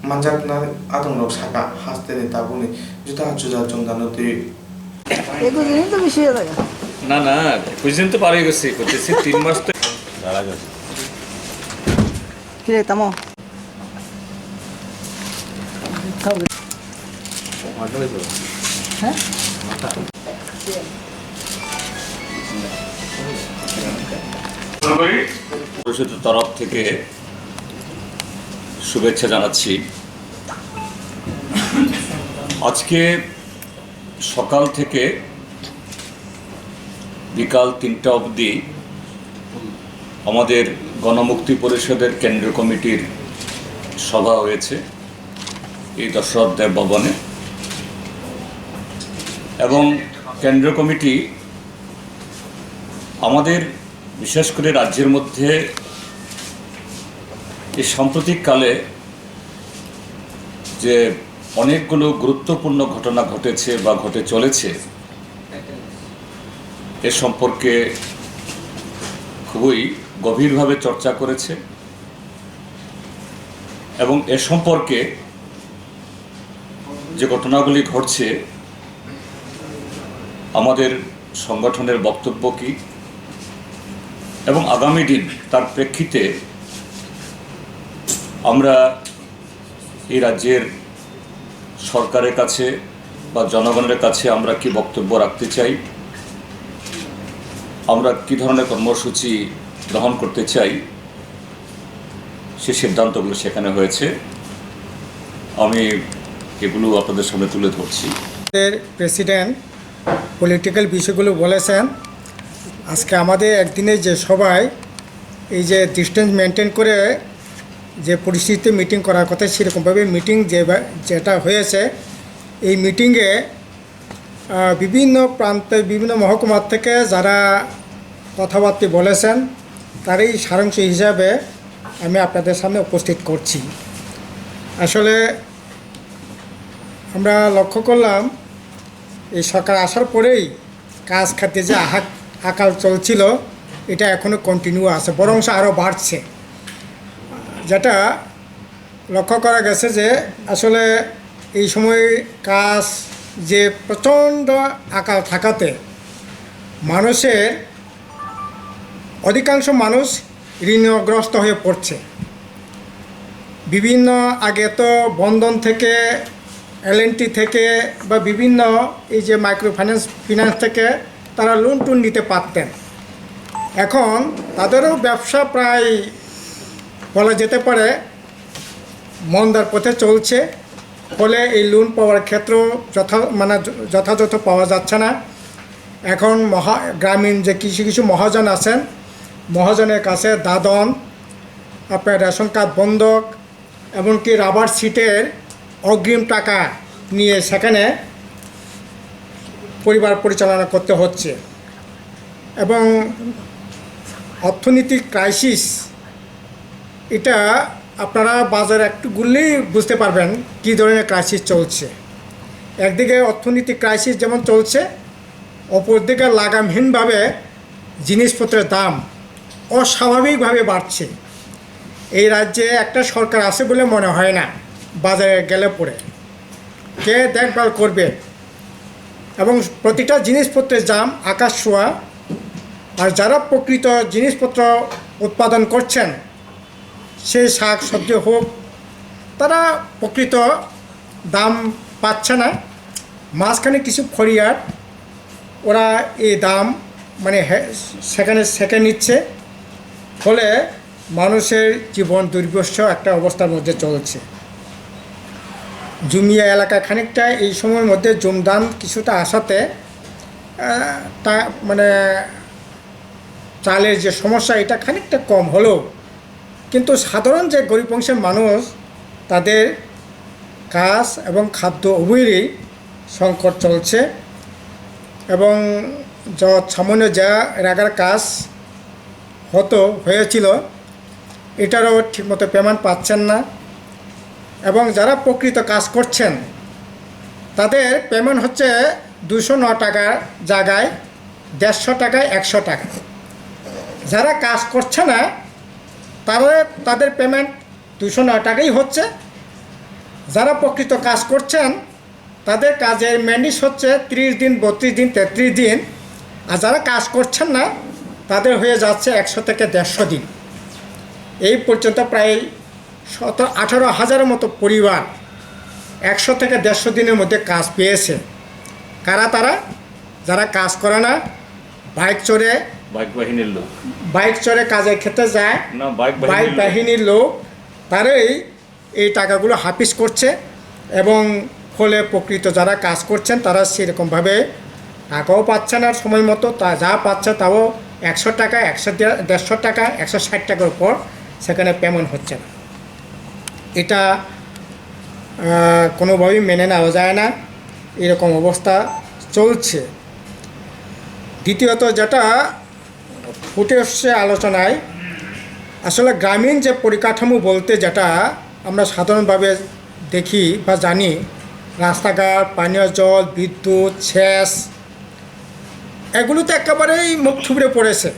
manjaknai adongrok sakha, hasteni tabukni juda juda chwngdano twi একুশ দিনই তো বেশি হয়ে থাকে। না, না, একুশ দিন তো পার হয়ে গেছে, করতেছি তিন মাস তো। দাঁড়া যাবে। কিরে, তামো? খাও। হ্যাঁ? পরিষদের তরফ থেকে শুভেচ্ছা জানাচ্ছি। আজকে সকাল থেকে বিকাল তিনটা অবধি আমাদের গণমুক্তি পরিষদের কেন্দ্রীয় কমিটির সভা হয়েছে এই দশরথ দেব ভবনে। এবং কেন্দ্রীয় কমিটি আমাদের, বিশেষ করে রাজ্যের মধ্যে এই সাম্প্রতিককালে যে অনেকগুলো গুরুত্বপূর্ণ ঘটনা ঘটেছে বা ঘটে চলেছে, এ সম্পর্কে খুবই গভীরভাবে চর্চা করেছে এবং এ সম্পর্কে যে ঘটনাগুলি ঘটছে, আমাদের সংগঠনের বক্তব্য কী এবং আগামী দিন তার প্রেক্ষিতে আমরা এই রাজ্যের সরকারের কাছে বা জনগণের কাছে আমরা কি বক্তব্য রাখতে চাই, আমরা কি ধরনের কর্মসূচি গ্রহণ করতে চাই, সে সিদ্ধান্তগুলো সেখানে হয়েছে। আমি এগুলো আপনাদের সামনে তুলে ধরছি। প্রেসিডেন্ট পলিটিক্যাল বিষয়গুলো বলেছেন। আজকে আমাদের একদিনের যে সভায় এই যে ডিস্টেন্স মেনটেন করে যে পরিস্থিতিতে মিটিং করার কথা, সেরকমভাবে মিটিং যে, যেটা হয়েছে, এই মিটিংয়ে, আহ, বিভিন্ন প্রান্তে, বিভিন্ন মহকুমার থেকে যারা কথাবার্তা বলেছেন, তারই সারাংশ হিসাবে আমি আপনাদের সামনে উপস্থিত করছি। আসলে আমরা লক্ষ্য করলাম, এই সরকার আসার পরেই কাজ খাতে যে আহাক-, আকাল চলছিল, এটা এখনও কন্টিনিউ আছে, বরঞ্চ আরও বাড়ছে। যেটা লক্ষ্য করা গেছে যে আসলে এই সময় কাজ যে প্রচণ্ড আকাল থাকাতে মানুষের অধিকাংশ মানুষ ঋণগ্রস্ত হয়ে পড়ছে। বিভিন্ন আগে তো বন্ধন থেকে, এল এন্ড টি থেকে বা বিভিন্ন এই যে মাইক্রো ফাইন্যান্স, ফিন্যান্স থেকে তারা লোন টোন নিতে পারতেন। এখন তাদেরও ব্যবসা প্রায় বলা যেতে পারে মন্দার পথে চলছে। ফলে এই লোন পাওয়ার ক্ষেত্র যথা-, মানে য-, যথাযথ পাওয়া যাচ্ছে না। এখন মহা-, গ্রামীণ যে কিছু কিছু মহাজন আছেন, মহাজনের কাছে দাদন, আপনার রেশন কার্ড বন্ধক, এমনকি রাবার শিটের অগ্রিম টাকা নিয়ে সেখানে পরিবার পরিচালনা করতে হচ্ছে। এবং অর্থনৈতিক ক্রাইসিস, এটা আপনারা বাজারে একটু ঘুরলেই বুঝতে পারবেন কী ধরনের ক্রাইসিস চলছে। একদিকে অর্থনৈতিক ক্রাইসিস যেমন চলছে, অপরদিকে লাগামহীনভাবে জিনিসপত্রের দাম অস্বাভাবিকভাবে বাড়ছে। এই রাজ্যে একটা সরকার আছে বলে মনে হয় না। বাজারে গেলে পরে কে দেখভাল করবে? এবং প্রতিটা জিনিসপত্রের দাম আকাশ ছোঁয়া। আর যারা প্রকৃত জিনিসপত্র উৎপাদন করছেন, সেই শাক সবজি হোক, তারা প্রকৃত দাম পাচ্ছে না। মাঝখানে কিছু ফরিয়ার, ওরা এই দাম মানে হে- সেখানে সেকে নিচ্ছে। ফলে মানুষের জীবন দুর্বিষহ একটা অবস্থার মধ্যে চলছে। জুমিয়া এলাকা খানিকটা এই সময়ের মধ্যে জুমদান কিছুটা আসাতে, আহ, তা মানে চালের যে সমস্যা, এটা খানিকটা কম হলেও, কিন্তু সাধারণ যে গরিব অংশের মানুষ, তাদের কাজ এবং খাদ্য উভয়েরই সংকট চলছে। এবং যত সামান্য যা এর আগের কাজ হতো, হয়েছিল, এটারও ঠিকমতো পেমেন্ট পাচ্ছেন না। এবং যারা প্রকৃত কাজ করছেন, তাদের পেমেন্ট হচ্ছে দুশো ন টাকার জায়গায় দেড়শো টাকা, একশো টাকা। যারা কাজ করছে না, তারা, তাদের পেমেন্ট দুশো ন টাকাই হচ্ছে। যারা প্রকৃত কাজ করছেন, তাদের কাজের ম্যান্ডেট হচ্ছে ত্রিশ দিন, বত্রিশ দিন, তেত্রিশ দিন। আর যারা কাজ করছেন না, তাদের হয়ে যাচ্ছে একশো থেকে দেড়শো দিন। এই পর্যন্ত প্রায় সতেরো আঠারো হাজারের মতো পরিবার একশো থেকে দেড়শো দিনের মধ্যে কাজ পেয়েছে। কারা তারা? যারা কাজ করে না, বাইক চড়ে, বাইক বাহিনীর লোক। বাইক চড়ে কাজের ক্ষেত্রে যায়, না, বাইক বাইক বাহিনীর লোক। বাহিনীর লোক, তারাই এই টাকাগুলো হাফিস করছে। এবং ফলে প্রকৃত যারা কাজ করছেন, তারা সেরকমভাবে টাকাও পাচ্ছেন আর সময় মতো, তা যা পাচ্ছে তাও একশো টাকা, একশো দে- দেড়শো টাকা, একশো ষাট টাকার উপর সেখানে পেমেন্ট হচ্ছে না। এটা আহ, কোনোভাবেই মেনে নেওয়া যায় না। এরকম অবস্থা চলছে। দ্বিতীয়ত, যেটা ফুটে এসছে আলোচনায়, আসলে গ্রামীণ যে পরিকাঠামো বলতে যেটা আমরা সাধারণভাবে দেখি বা জানি, রাস্তাঘাট, পানীয় জল, বিদ্যুৎ, সেচ, এগুলো তো একেবারেই মুখ থুবড়ে পড়েছে।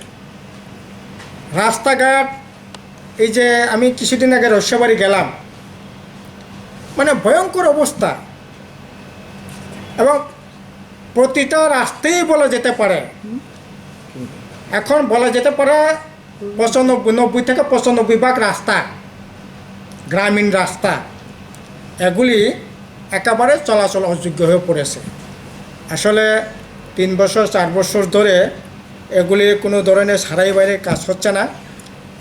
রাস্তাঘাট, এই যে আমি কিছুদিন আগে রসিয়াবাড়ি গেলাম, মানে ভয়ঙ্কর অবস্থা। এবং প্রতিটা রাস্তাই বলা যেতে পারে, এখন বলা যেতে পারে পঁচানব্বই, নব্বই থেকে পঁচানব্বই ভাগ রাস্তা, গ্রামীণ রাস্তা, এগুলি একেবারে চলাচল অযোগ্য হয়ে পড়েছে। আসলে তিন বছর, চার বছর ধরে এগুলি কোনো ধরনের সারাই বাইরে কাজ হচ্ছে না,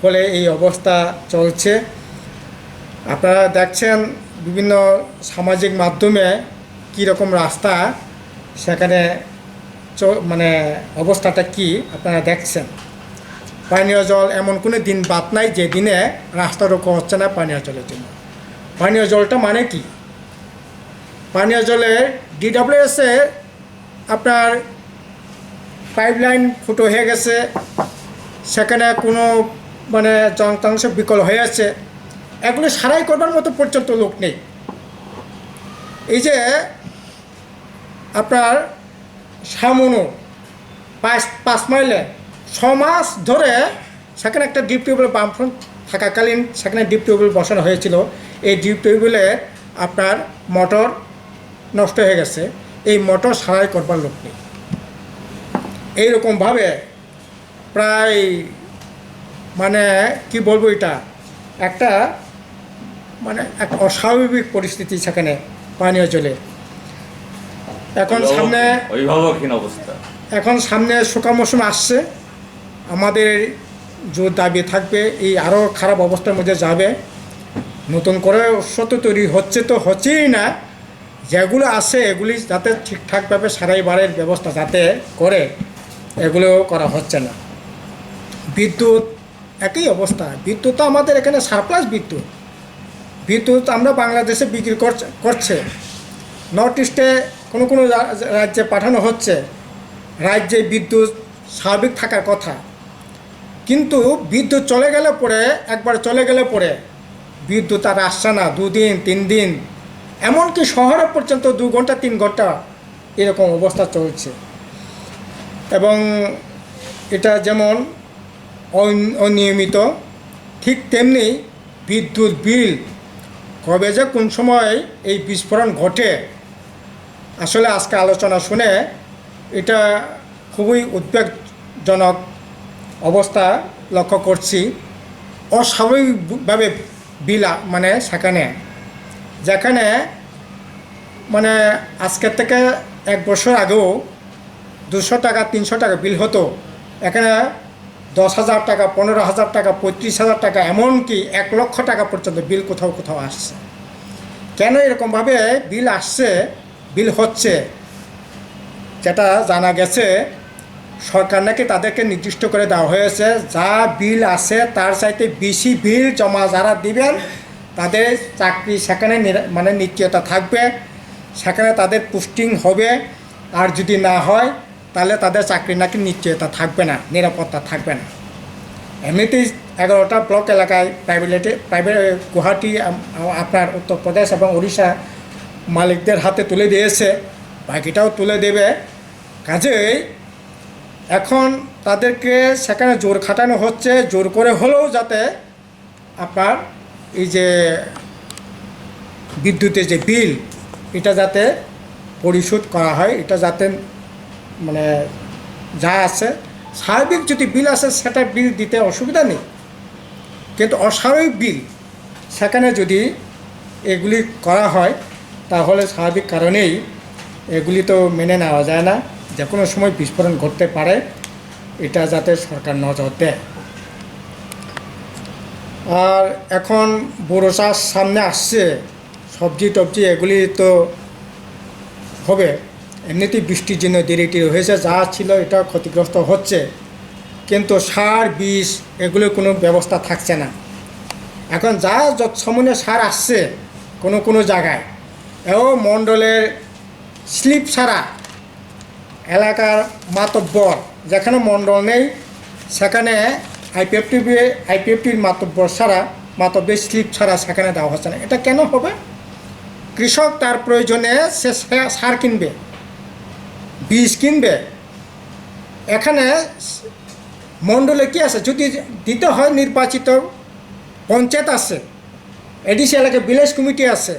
ফলে এই অবস্থা চলছে। আপনারা দেখছেন বিভিন্ন সামাজিক মাধ্যমে কীরকম রাস্তা সেখানে চ-, মানে অবস্থাটা কি আপনারা দেখছেন। পানীয় জল, এমন কোনো দিন বাদ নাই যে দিনে রাস্তা রোকা হচ্ছে না পানীয় জলের জন্য। পানীয় জলটা মানে কি? পানীয় জলের ডিডব্লিউএস এ আপনার পাইপলাইন ফুটো হয়ে গেছে, সেখানে কোনো মানে যন্ত্রাংশ বিকল হয়ে আছে, এগুলো সারাই করবার মতো পর্যন্ত লোক নেই। এই যে আপনার সামনো পাঁচ, পাঁচ মাইলে ছ মাস ধরে সেখানে একটা ডিপ টিউবওয়েল, বামফ্রন্ট থাকাকালীন সেখানে ডিপ টিউবওয়েল বসানো হয়েছিল। এই ডিপ টিউবওয়েলে আপনার মোটর নষ্ট হয়ে গেছে, এই মোটর সারাই করবার লোক নেই। এইরকমভাবে প্রায়, মানে, কি বলবো, এটা একটা, মানে, এক অস্বাভাবিক পরিস্থিতি সেখানে পানীয় জলের। এখন অভাব-, সামনে অভিভাবকহীন অবস্থা। এখন সামনে শুকা মৌসুম আসছে, আমাদের জোর দাবি থাকবে, এই আরও খারাপ অবস্থার মধ্যে যাবে। নতুন করে উৎস তো তৈরি হচ্ছে, তো হচ্ছেই না, যেগুলো আছে এগুলি যাতে ঠিকঠাকভাবে সারাই বাড়ির ব্যবস্থা যাতে করে, এগুলো করা হচ্ছে না। বিদ্যুৎ একই অবস্থা, বিদ্যুৎ তো আমাদের এখানে সারপ্লাস বিদ্যুৎ, বিদ্যুৎ আমরা বাংলাদেশে বিক্রি করছে, করছে, নর্থ ইস্টে কোনো কোনো রা-, রাজ্যে পাঠানো হচ্ছে, রাজ্যে বিদ্যুৎ স্বাভাবিক থাকার কথা। কিন্তু বিদ্যুৎ চলে গেলে পরে, একবার চলে গেলে পরে বিদ্যুৎ আর আসছে না, দুদিন, তিন দিন, এমনকি শহরে পর্যন্ত দু ঘন্টা, তিন ঘন্টা এরকম অবস্থা চলছে। এবং এটা যেমন অন-, অনিয়মিত, ঠিক তেমনি বিদ্যুৎ বিল কবে যে কোন সময় এই বিস্ফোরণ ঘটে, আসলে আজকে আলোচনা শুনে এটা খুবই উদ্বেগজনক অবস্থা লক্ষ্য করছি। অস্বাভাবিকভাবে বিল আ-, মানে সেখানে, যেখানে মানে আজকের থেকে এক বছর আগেও দুশো টাকা, তিনশো টাকা বিল হতো, এখানে দশ হাজার টাকা, পনেরো হাজার টাকা, পঁয়ত্রিশ হাজার টাকা, এমনকি এক লক্ষ টাকা পর্যন্ত বিল কোথাও কোথাও আসছে। কেন এরকমভাবে বিল আসছে, বিল হচ্ছে, যেটা জানা গেছে, সরকার নাকি তাদেরকে নির্দিষ্ট করে দেওয়া হয়েছে, যা বিল আছে তার চাইতে বেশি বিল জমা যারা দিবেন, তাদের চাকরি সেখানে নিরা-, মানে নিশ্চয়তা থাকবে, সেখানে তাদের পোস্টিং হবে। আর যদি না হয়, তাহলে তাদের চাকরি নাকি নিশ্চয়তা থাকবে না, নিরাপত্তা থাকবে না। এমনিতেই এগারোটা ব্লক এলাকায় প্রাইভেট, প্রাইভেট, গুয়াহাটি, আম-, আপনার উত্তরপ্রদেশ এবং উড়িষ্যা মালিকদের হাতে তুলে দিয়েছে, বাকিটাও তুলে দেবে। কাজেই এখন তাদেরকে সেখানে জোর খাটানো হচ্ছে, জোর করে হলেও যাতে আপনার এই যে বিদ্যুতের যে বিল, এটা যাতে পরিশোধ করা হয়, এটা যাতে মানে যা আছে, স্বাভাবিক যদি বিল আছে সেটা বিল দিতে অসুবিধা নেই, কিন্তু অস্বাভাবিক বিল সেখানে যদি এগুলি করা হয়, তাহলে স্বাভাবিক কারণেই এগুলি তো মেনে নেওয়া যায় না। যে কোনো সময় বিস্ফোরণ ঘটতে পারে, এটা যাতে সরকার নজর দেয়। আর এখন বোরো চাষ সামনে আসছে, সবজি টবজি এগুলি তো হবে। এমনিতেই বৃষ্টির জন্য দেরি টেরি হয়েছে, যা ছিল এটা ক্ষতিগ্রস্ত হচ্ছে, কিন্তু সার, বীজ এগুলোর কোনো ব্যবস্থা থাকছে না। এখন যা যত সময় সার আসছে কোনো কোনো জায়গায়, এও মণ্ডলের স্লিপ ছাড়া এলাকার মাতব্বর, যেখানে মণ্ডল নেই, সেখানে আইপিএফটি, আইপিএফটির মাতব্বর ছাড়া, মাতব্বরের স্লিপ ছাড়া সেখানে দেওয়া হচ্ছে না। এটা কেন হবে? কৃষক তার প্রয়োজনে সে সে সার কিনবে, বীজ কিনবে। এখানে মণ্ডলে কি আছে? যদি দিতে হয়, নির্বাচিত পঞ্চায়েত আছে, এডিসি এলাকায় ভিলেজ কমিটি আছে,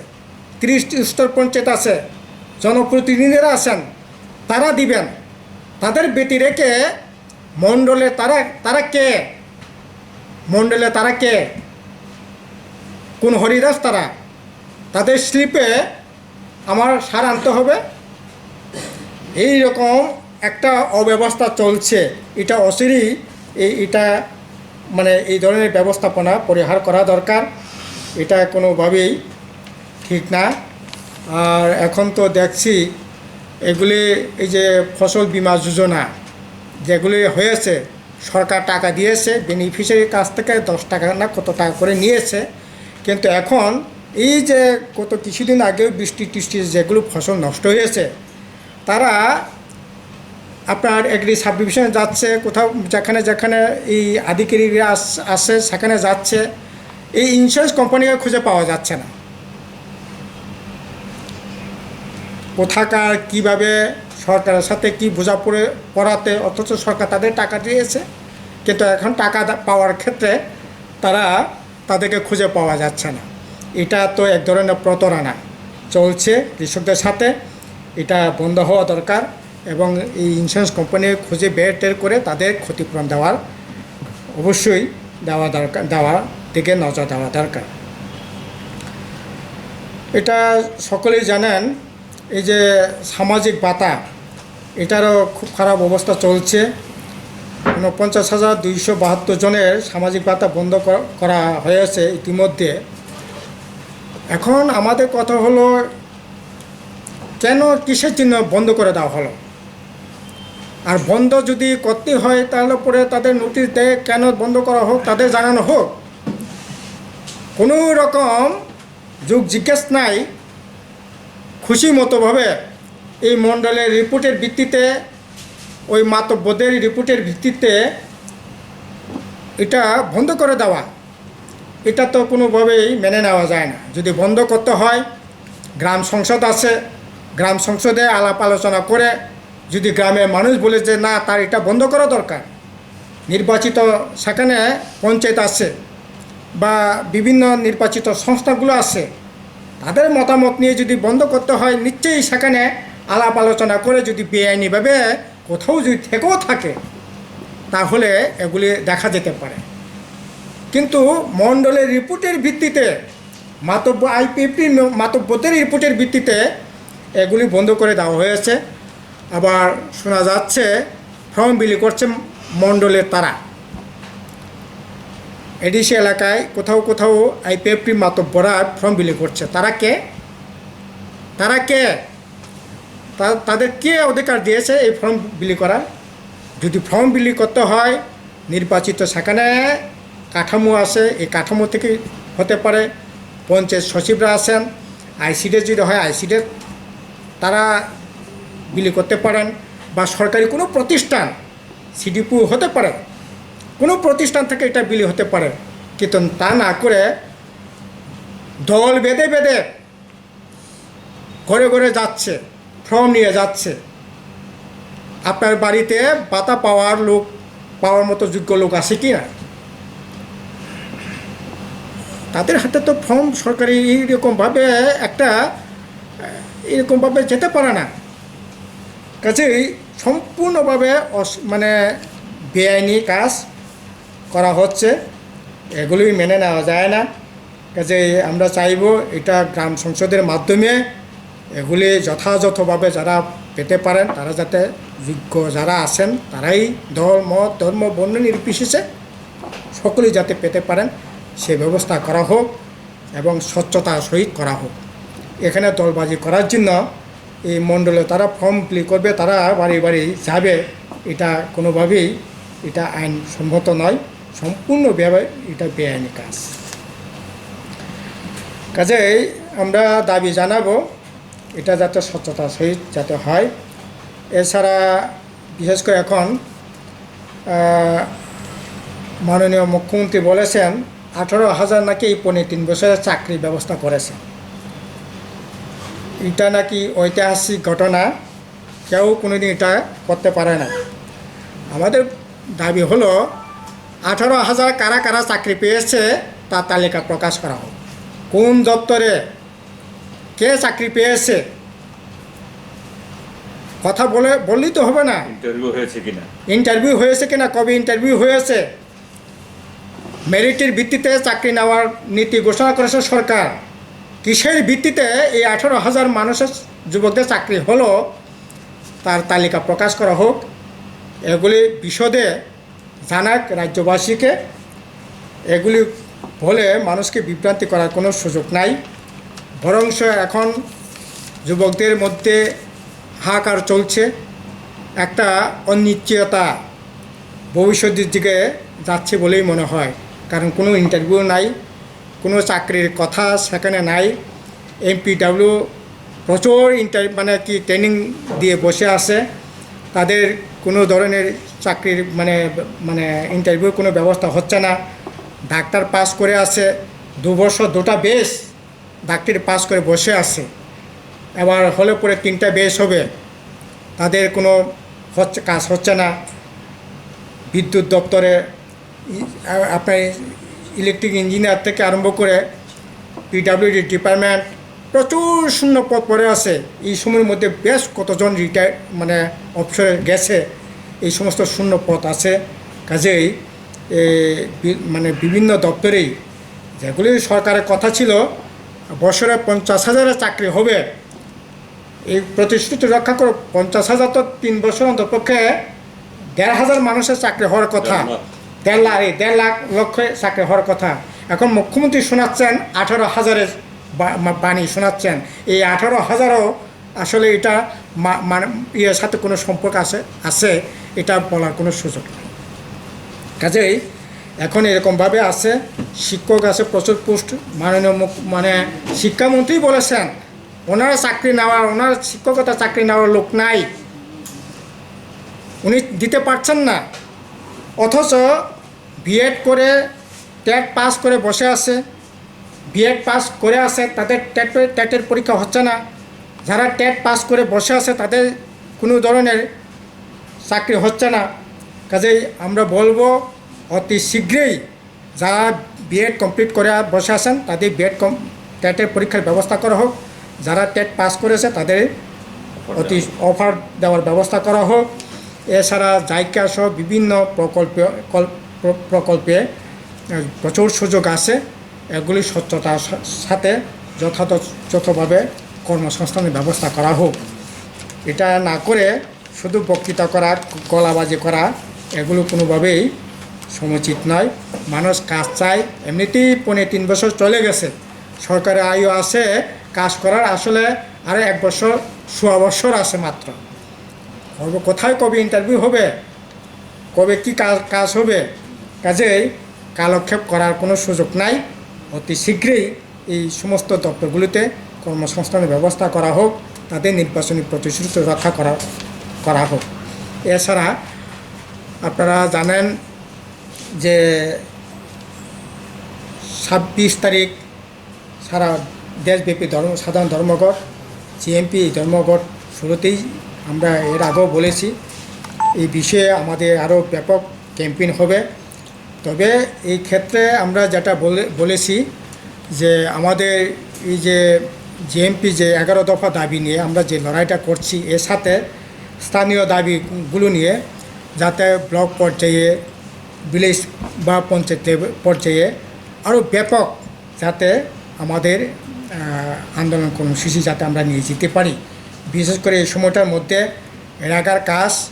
ত্রিশ স্তর পঞ্চায়েত আছে, জনপ্রতিনিধিরা আছেন, তারা দিবেন। তাদের ব্যতি রেখে মণ্ডলে তারা, তারা কে? মণ্ডলে তারা কে? কোন হরিদাস তারা? তাদের স্লিপে আমার সার আনতে হবে। এই রকম একটা অব্যবস্থা চলছে, এটা অচিরেই এই, এটা মানে এই ধরনের ব্যবস্থাপনা পরিহার করা দরকার। এটা কোনোভাবেই ঠিক না। আর এখন তো দেখছি এগুলি, এই যে ফসল বীমা যোজনা যেগুলি হয়েছে, সরকার টাকা দিয়েছে, বেনিফিশিয়ারির কাছ থেকে দশ টাকা না কত টাকা করে নিয়েছে, কিন্তু এখন এই যে গত কিছুদিন আগেও বৃষ্টি টিষ্টি যেগুলো ফসল নষ্ট হয়েছে, তারা আপনার এগ্রি সাব ডিভিশনে যাচ্ছে, কোথাও যেখানে যেখানে এই আধিকারিকরা আস-, আছে সেখানে যাচ্ছে, এই ইন্স্যুরেন্স কোম্পানিকে খুঁজে পাওয়া যাচ্ছে না। কোথাকার, কিভাবে, সরকারের সাথে কি বোঝাপড়ে পড়াতে, অথচ সরকার তাদের টাকা দিয়েছে, কিন্তু এখন টাকা দা-, পাওয়ার ক্ষেত্রে তারা, তাদেরকে খুঁজে পাওয়া যাচ্ছে না। এটা তো এক ধরনের প্রতারণা চলছে কৃষকদের সাথে, এটা বন্ধ হওয়া দরকার এবং এই ইন্স্যুরেন্স কোম্পানি খুঁজে বের টের করে তাদের ক্ষতিপূরণ দেওয়ার, অবশ্যই দেওয়া দরকার, দেওয়ার দিকে নজর দেওয়া দরকার। এটা সকলেই জানেন, এই যে সামাজিক ভাতা, এটারও খুব খারাপ অবস্থা চলছে। ঊনপঞ্চাশ হাজার দুইশো বাহাত্তর জনের সামাজিক ভাতা বন্ধ কর-, করা হয়েছে ইতিমধ্যে। এখন আমাদের কথা হলো, কেন, কিসের জন্য বন্ধ করে দেওয়া হলো? আর বন্ধ যদি করতে হয়, তাহলে পরে তাদের নোটিশ দেয়, কেন বন্ধ করা হোক, তাদের জানানো হোক। কোনো রকম যোগ জিজ্ঞেস নাই, খুশি মতোভাবে এই মণ্ডলের রিপোর্টের ভিত্তিতে, ওই মাতব্বরদের রিপোর্টের ভিত্তিতে এটা বন্ধ করে দেওয়া, এটা তো কোনোভাবেই মেনে নেওয়া যায় না। যদি বন্ধ করতে হয়, গ্রাম সংসদ আছে, গ্রাম সংসদে আলাপ আলোচনা করে যদি গ্রামের মানুষ বলে যে না, তার এটা বন্ধ করা দরকার, নির্বাচিত সেখানে পঞ্চায়েত আছে বা বিভিন্ন নির্বাচিত সংস্থাগুলো আছে, তাদের মতামত নিয়ে যদি বন্ধ করতে হয়, নিশ্চয়ই সেখানে আলাপ আলোচনা করে যদি বেআইনিভাবে কোথাও যদি থেকেও থাকে, তাহলে এগুলি দেখা যেতে পারে। কিন্তু মণ্ডলের রিপোর্টের ভিত্তিতে, মাতব্য, আইপিএফটি মাতব্যদের রিপোর্টের ভিত্তিতে এগুলি বন্ধ করে দেওয়া হয়েছে। আবার শোনা যাচ্ছে ফর্ম বিলি করছে মণ্ডলের তারা। এডিসি এলাকায় কোথাও কোথাও আইপিএফটি মাতব্যরা ফর্ম বিলি করছে। তারা কে? তারা কে? তা-, তাদের কে অধিকার দিয়েছে এই ফর্ম বিলি করা? যদি ফর্ম বিলি করতে হয়, নির্বাচিত সেখানে কাঠামো আছে, এই কাঠামো থেকে হতে পারে। পঞ্চায়েত সচিবরা আছেন, আইসিডিএস যদি হয়, আইসিডিএস তারা বিলি করতে পারেন, বা সরকারি কোনো প্রতিষ্ঠান, সিডিপিও হতে পারে, কোনো প্রতিষ্ঠান থেকে এটা বিলি হতে পারে। কিন্তু তা না করে দল বেঁধে বেঁধে ঘরে ঘরে যাচ্ছে, ফর্ম নিয়ে যাচ্ছে। আপনার বাড়িতে ভাতা পাওয়ার লোক, পাওয়ার মতো যোগ্য লোক আছে কি না? তাদের হাতে তো ফর্ম সরকারি এইরকমভাবে একটা, এরকমভাবে যেতে পারে না। কাজেই সম্পূর্ণভাবে অস-, মানে বেআইনি কাজ করা হচ্ছে, এগুলি মেনে নেওয়া যায় না। কাজেই আমরা চাইবো এটা গ্রাম সংসদের মাধ্যমে এগুলি যথাযথভাবে যারা পেতে পারেন, তারা যাতে যোগ্য যারা আছেন, তারাই দল, মত, ধর্ম, বর্ণ নির্বিশেষে সকলেই যাতে পেতে পারেন, সে ব্যবস্থা করা হোক এবং স্বচ্ছতার সহিত করা হোক। এখানে দলবাজি করার জন্য এই মণ্ডলে তারা ফর্ম ফিল করবে, তারা বাড়ি বাড়ি যাবে, এটা কোনোভাবেই, এটা আইনসম্মত নয়, সম্পূর্ণ ব্যব-, এটা বেআইনি কাজ। কাজেই আমরা দাবি জানাবো এটা যাতে স্বচ্ছতার সহিত যাতে হয়। এছাড়া বিশেষ করে এখন, আহ, মাননীয় মুখ্যমন্ত্রী বলেছেন আঠারো হাজার নাকি এই পৌনে তিন বছরে চাকরি ব্যবস্থা করেছে। এটা নাকি ঐতিহাসিক ঘটনা, কেউ কোনোদিন এটা করতে পারে না। আমাদের দাবি হলো আঠারো হাজার কারা কারা চাকরি পেয়েছে তার তালিকা প্রকাশ করা হোক। কোন দপ্তরে কে চাকরি পেয়েছে? কথা বলে, বললেই তো হবে না। ইন্টারভিউ হয়েছে কিনা? ইন্টারভিউ হয়েছে কিনা, কবে ইন্টারভিউ হয়েছে? মেরিটের ভিত্তিতে চাকরি নেওয়ার নীতি ঘোষণা করেছে সরকার। কিসের ভিত্তিতে এই আঠারো হাজার মানুষের, যুবকদের চাকরি হলো, তার তালিকা প্রকাশ করা হোক। এগুলি বিশদে জানাক রাজ্যবাসীকে। এগুলি বলে মানুষকে বিভ্রান্তি করার কোনো সুযোগ নাই। বরঞ্চ এখন যুবকদের মধ্যে হাহাকার চলছে, একটা অনিশ্চয়তা ভবিষ্যতের দিকে যাচ্ছে বলেই মনে হয়। কারণ কোনো ইন্টারভিউ নাই, কোনো চাকরির কথা সেখানে নাই। এমপিডাব্লিউ প্রচুর ইন্টার-, মানে কি, ট্রেনিং দিয়ে বসে আছে, তাদের কোনো ধরনের চাকরির মানে, মানে ইন্টারভিউর কোনো ব্যবস্থা হচ্ছে না। ডাক্তার পাস করে আছে, দু বছর দুটা ব্যাচ ডাক্তারি পাস করে বসে আছে, এবার হলে পরে তিনটা ব্যাচ হবে, তাদের কোনো হচ্ছে, কাজ হচ্ছে না। বিদ্যুৎ দপ্তরে ই-, আ-, আপনার ইলেকট্রিক ইঞ্জিনিয়ার থেকে আরম্ভ করে পিডাব্লিউডি ডিপার্টমেন্ট প্রচুর শূন্য পদ পড়ে আছে। এই সময়ের মধ্যে বেশ কতজন রিটায়ার, মানে অবসরে গেছে, এই সমস্ত শূন্য পদ আছে। কাজেই এ, বি-, মানে বিভিন্ন দপ্তরেই যেগুলি সরকারের কথা ছিল বছরে পঞ্চাশ হাজারের চাকরি হবে, এই প্রতিশ্রুতি রক্ষা করে পঞ্চাশ হাজার তো তিন বছর অন্তত পক্ষে দেড় হাজার মানুষের চাকরি হওয়ার কথা। দেড় লাখ। দেড় লাখ, এই দেড় লাখ লক্ষ চাকরি হওয়ার কথা। এখন মুখ্যমন্ত্রী শোনাচ্ছেন আঠারো হাজারের বা-, মা-, বাণী শোনাচ্ছেন। এই আঠারো হাজারও আসলে এটা মা-, মানে ইয়ের সাথে কোনো সম্পর্ক আছে, আছে, এটা বলার কোনো সুযোগ নেই। কাজেই এখন এরকমভাবে আছে, শিক্ষক আছে প্রচুর পোস্ট, মাননীয় মুখ-, মানে শিক্ষামন্ত্রী বলেছেন ওনারা চাকরি নেওয়ার, ওনার শিক্ষকতা চাকরি নেওয়ার লোক নাই, উনি দিতে পারছেন না। অথচ বিএড করে, টেট পাস করে বসে আছে, বিএড পাস করে আছে, তাদের টেট, টেটের পরীক্ষা হচ্ছে না। যারা টেট পাস করে বসে আছে, তাদের কোনো ধরনের চাকরি হচ্ছে না। কাজেই আমরা বলবো, অতি শীঘ্রই যারা বিএড কমপ্লিট করে বসে আছেন, তাদের বিএড কম, টেটের পরীক্ষার ব্যবস্থা করা হোক। যারা টেট পাস করেছে, তাদের অতি অফার দেওয়ার ব্যবস্থা করা হোক। এছাড়া জাইকা সহ বিভিন্ন প্রকল্পে কল- প্র- প্রকল্পে আহ, প্রচুর সুযোগ আছে। এগুলি স্বচ্ছতার সা- সাথে যথাযথভাবে কর্মসংস্থানের ব্যবস্থা করা হোক। এটা না করে শুধু বক্তৃতা করা, গলাবাজি করা, এগুলো কোনোভাবেই সমুচিত নয়। মানুষ কাজ চায়। এমনিতেই পৌনে তিন বছর চলে গেছে, সরকারের আয়ু আছে কাজ করার, আসলে আরও এক বছর, সোয়া বছর আছে মাত্র। কবে, কোথায় কবে ইন্টারভিউ হবে, কবে কি কাজ কাজ হবে, কাজেই কালক্ষেপ করার কোনো সুযোগ নাই। অতি শীঘ্রই এই সমস্ত দপ্তরগুলিতে কর্মসংস্থানের ব্যবস্থা করা হোক, তাদের নির্বাচনী প্রতিশ্রুতি রক্ষা করা করা হোক। এছাড়া আপনারা জানেন যে ছাব্বিশ তারিখ সারা দেশব্যাপী ধর্ম সাধারণ ধর্মঘট, জিএমপি ধর্মঘট শুরুতেই আমরা এর আগেও বলেছি, এই বিষয়ে আমাদের আরও ব্যাপক ক্যাম্পেইন হবে। তবে এই ক্ষেত্রে আমরা যেটা বলে বলেছি যে আমাদের এই যে জিএমপি যে এগারো দফা দাবি নিয়ে আমরা যে লড়াইটা করছি, এর সাথে স্থানীয় দাবিগুলো নিয়ে যাতে ব্লক পর্যায়ে, ভিলেজ বা পঞ্চায়েত লেভেল পর্যায়ে আরও ব্যাপক যাতে আমাদের আহ, আন্দোলন কর্মসূচি যাতে আমরা নিয়ে যেতে পারি। বিশেষ করে এই সময়টার মধ্যে রেগার কাজ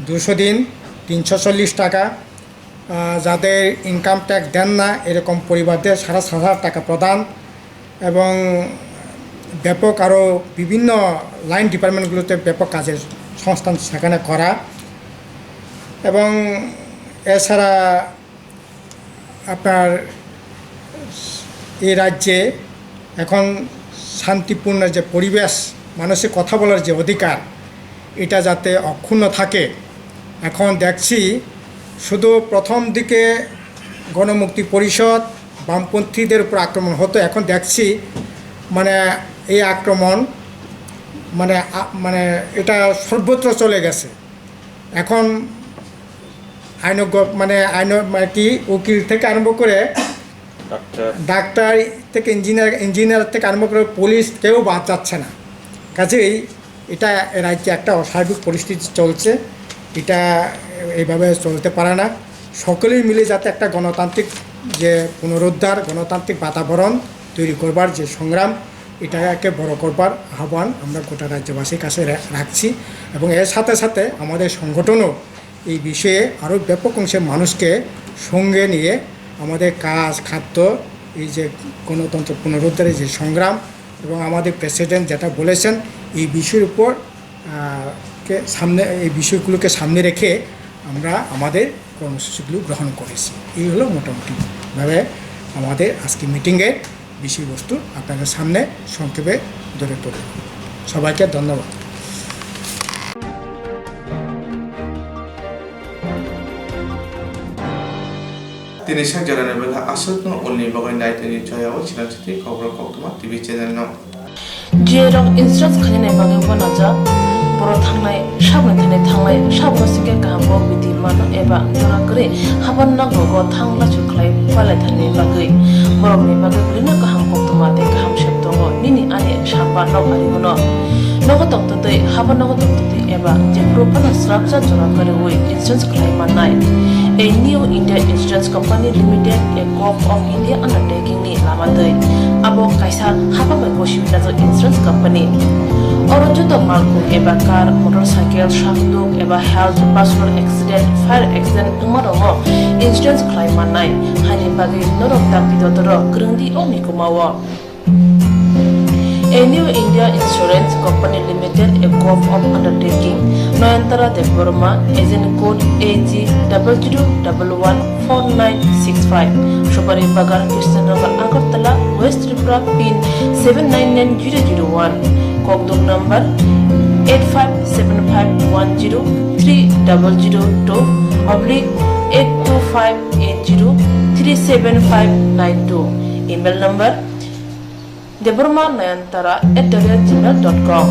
দুশো দিন, তিনশো চল্লিশ টাকা, আহ, যাদের ইনকাম ট্যাক্স দেন না এরকম পরিবারদের সাড়ে সাত হাজার টাকা প্রদান এবং ব্যাপক আরও বিভিন্ন লাইন ডিপার্টমেন্টগুলোতে ব্যাপক কাজের সংস্থান সেখানে করা এবং এছাড়া আপনার এই রাজ্যে এখন শান্তিপূর্ণ যে পরিবেশ, মানুষের কথা বলার যে অধিকার, এটা যাতে অক্ষুণ্ণ থাকে। এখন দেখছি শুধু প্রথম দিকে গণমুক্তি পরিষদ বামপন্থীদের উপর আক্রমণ হতো, এখন দেখছি মানে এই আক্রমণ মানে আ- মানে এটা সর্বত্র চলে গেছে। এখন আইনজ্ঞ মানে আইন মানে কি উকিল থেকে আরম্ভ করে ডাক্তার। ডাক্তার থেকে ইঞ্জিনিয়ার, ইঞ্জিনিয়ার থেকে আরম্ভ করে পুলিশ কেউ বাদ যাচ্ছে না। কাজেই এটা রাজ্যে একটা অস্বাভাবিক পরিস্থিতি চলছে, এটা এইভাবে চলতে পারে না। সকলেই মিলে যাতে একটা গণতান্ত্রিক যে পুনরুদ্ধার, গণতান্ত্রিক বাতাবরণ তৈরি করবার যে সংগ্রাম, এটাকে বড় করবার আহ্বান আমরা গোটা রাজ্যবাসীর কাছে রা- রাখছি এবং এর সাথে সাথে আমাদের সংগঠনও এই বিষয়ে আরও ব্যাপক অংশের মানুষকে সঙ্গে নিয়ে আমাদের কাজ, খাদ্য, এই যে গণতন্ত্র পুনরুদ্ধারের যে সংগ্রাম এবং আমাদের প্রেসিডেন্ট যেটা বলেছেন, এই বিষয়ের উপর আহ, কে সামনে, এই বিষয়গুলোকে সামনে রেখে আমরা আমাদের কর্মসূচিগুলো গ্রহণ করেছি। এই হলো মোটামুটিভাবে আমাদের আজকে মিটিংয়ের বিষয়বস্তু আপনাদের সামনে সংক্ষেপে ধরে পড়ে। সবাইকে ধন্যবাদ। Tini sak jorani belha aswkno ulni bagwi nai tini joya o sinamsiti khobor koktwma T V channel no. Jerok insurance khainai bagwi uanajak, borok thangnai, saboni thani thangnai, saboni singkhe kaham bo bidi mano eba jora kwrwi haban nogo thang lachu khlai palai thani bagwi, borokni bagwi bwrwino kaham koktwma tei kaham sep tongo nini ani samba nok ari uno. Nogo tongtwtwi, haban nogo tongtwtwi eba jephuru phano srapsa jora kwrwi insurance khlai mannai. A New India Insurance Company Limited, a Corp of India undertaking ni lama twi. Abo kaisa hapang bai gosi wngjak insurance company. Oro joto malkhung eba car, motorcycle, sakduk eba health, personal accident, fire accident wngma rokno insurance khlai mannai. Haini bagwi norok dakti dotoro kwrwngdi o mikuma o. A New India Insurance Company Limited, a Corp of Undertaking, Nayantara Debbarma, agent code A G double zero double one four nine six five, Subari Bagan, Krishnanagar, Agartala, West Tripura, pin seven nine nine zero zero one, Kokdok number eight five seven five one zero three double zero two oblique eight two five eight zero three seven five nine two, email number Debbarma Nayantara at the rate gmail dot com.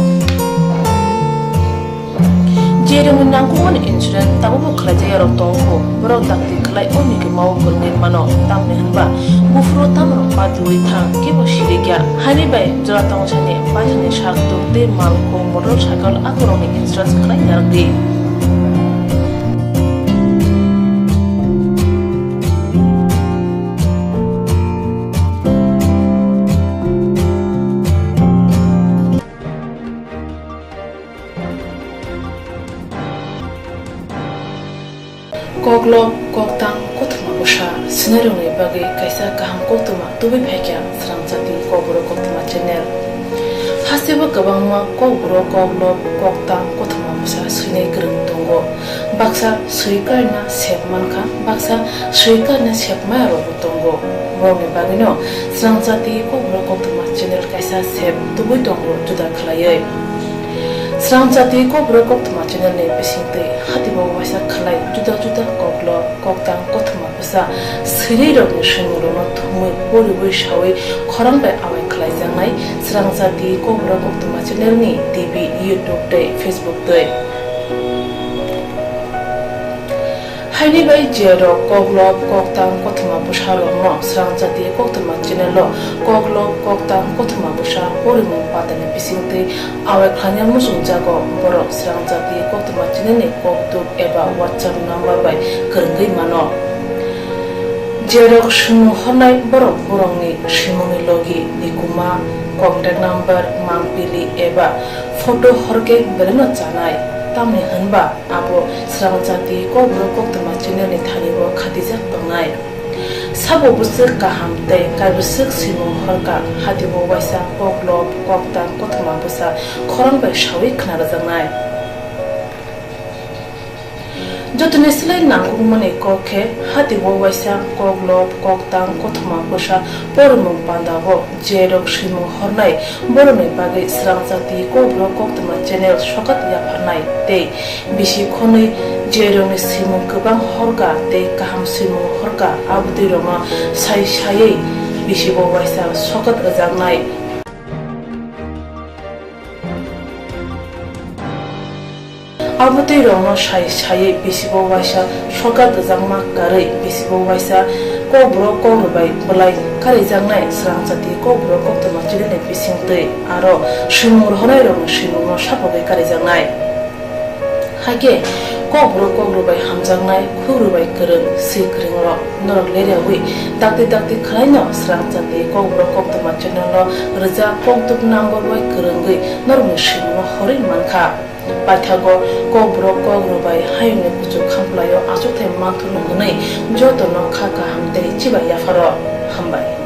Jerokni nangkukmani insurance tabukbo khlaijak yarok tongkho, borok dakti khlai o mikuma o kwrwngwi mano, tamni hwnba buphuru tamrok patiwi thang, kebo siri Ya, haini bai jora tongthani baithani sak tuk tei mal kung motor cycle akorokni insurance khlai narwkdi. Koklop, koktang, kothoma bwsa swinairokni bagwi kaisa kaham koktwma tubui phaikha Srangchati Kokborok Koktwma channel. Hasteo kwbangma kokborok koklop, koktang, kothoma bwsa swinai kwrwng tongo. Baksa swi karina sep mankha, baksa swi karina sep maya rokbo tongo. Borokni bagwino Srangchati Kokborok Koktwma channel kaisa sep tubui tongo juda khlaiwi. Srangchati Kokborok Koktwma channel ni bisingtwi hatibo waisa khlai juda juda koklop, koktang, kothoma bwsa swinai rokni swimungrokno thumwi poriwi sawi khorang bai awai khlaijaknai Srangchati Kokborok Koktwma channel ni T V, YouTube tei Facebook twi. Haini bai jerok koklop, koktang, kothoma bwsa rokno Srangchati Koktwma channel o koklop, koktang, kothoma bwsa porimung pandani bisingtwi awai khlaina muchungjago. Borok Srangchati Koktwma channel ni koktuk eba WhatsApp number bai kwrwngwi mano. Jerok swimung hornai borok borokni swimungni logi, nikuma, contact number, mangpili eba photo horkhe belaino chanai. Tamni hwnba abo Srangchati Kokborok Koktwma channel ni thanibo khatijak tongnai. Sabo bwswk kaham tei kaibwswk swimung horkha, hatibo waisa koklop, koktang, kothoma bwsa khorang bai sawi khna rwjaknai. Jotoni slai nangkukmani kok khe, hatibo waisa koklop, koktang, kothoma bwsa porimung pandao jerok swimung hornai borokni bagwi Srangchati Kokborok Koktwma channel sokat yapharnai tei bisi khonwi jerokni swimung kwbang horkha tei kaham swimung horkha, abotwi rokno sai saiwi bisibo waisa sokat rwjaknai. Abotwi rokno sai saiwi bisibo waisa sokat rwjakma karwi bisibo waisa kokborok kokrobai bwlai karijaknai Srangchati Kokborok Koktwma channel ni bisingtwi aro swimung rohornai rokni swimungno sapogwi karijaknai. Hakhe kokborok kokrobai hamjaknai, khukrobai kwrwng, swi kwrwng rok norok leriawi dakti dakti khwlaino Srangchati Kokborok Koktwma channel o rwjak koktuk number bai kwrwngwi norokni swimungno horwi mankha. Paithago kokborok kokrobai hayungni kuchuk khamplaio achukthai manthurno hwnwi jotono kha kaham tei chibai yapharo. Hambai.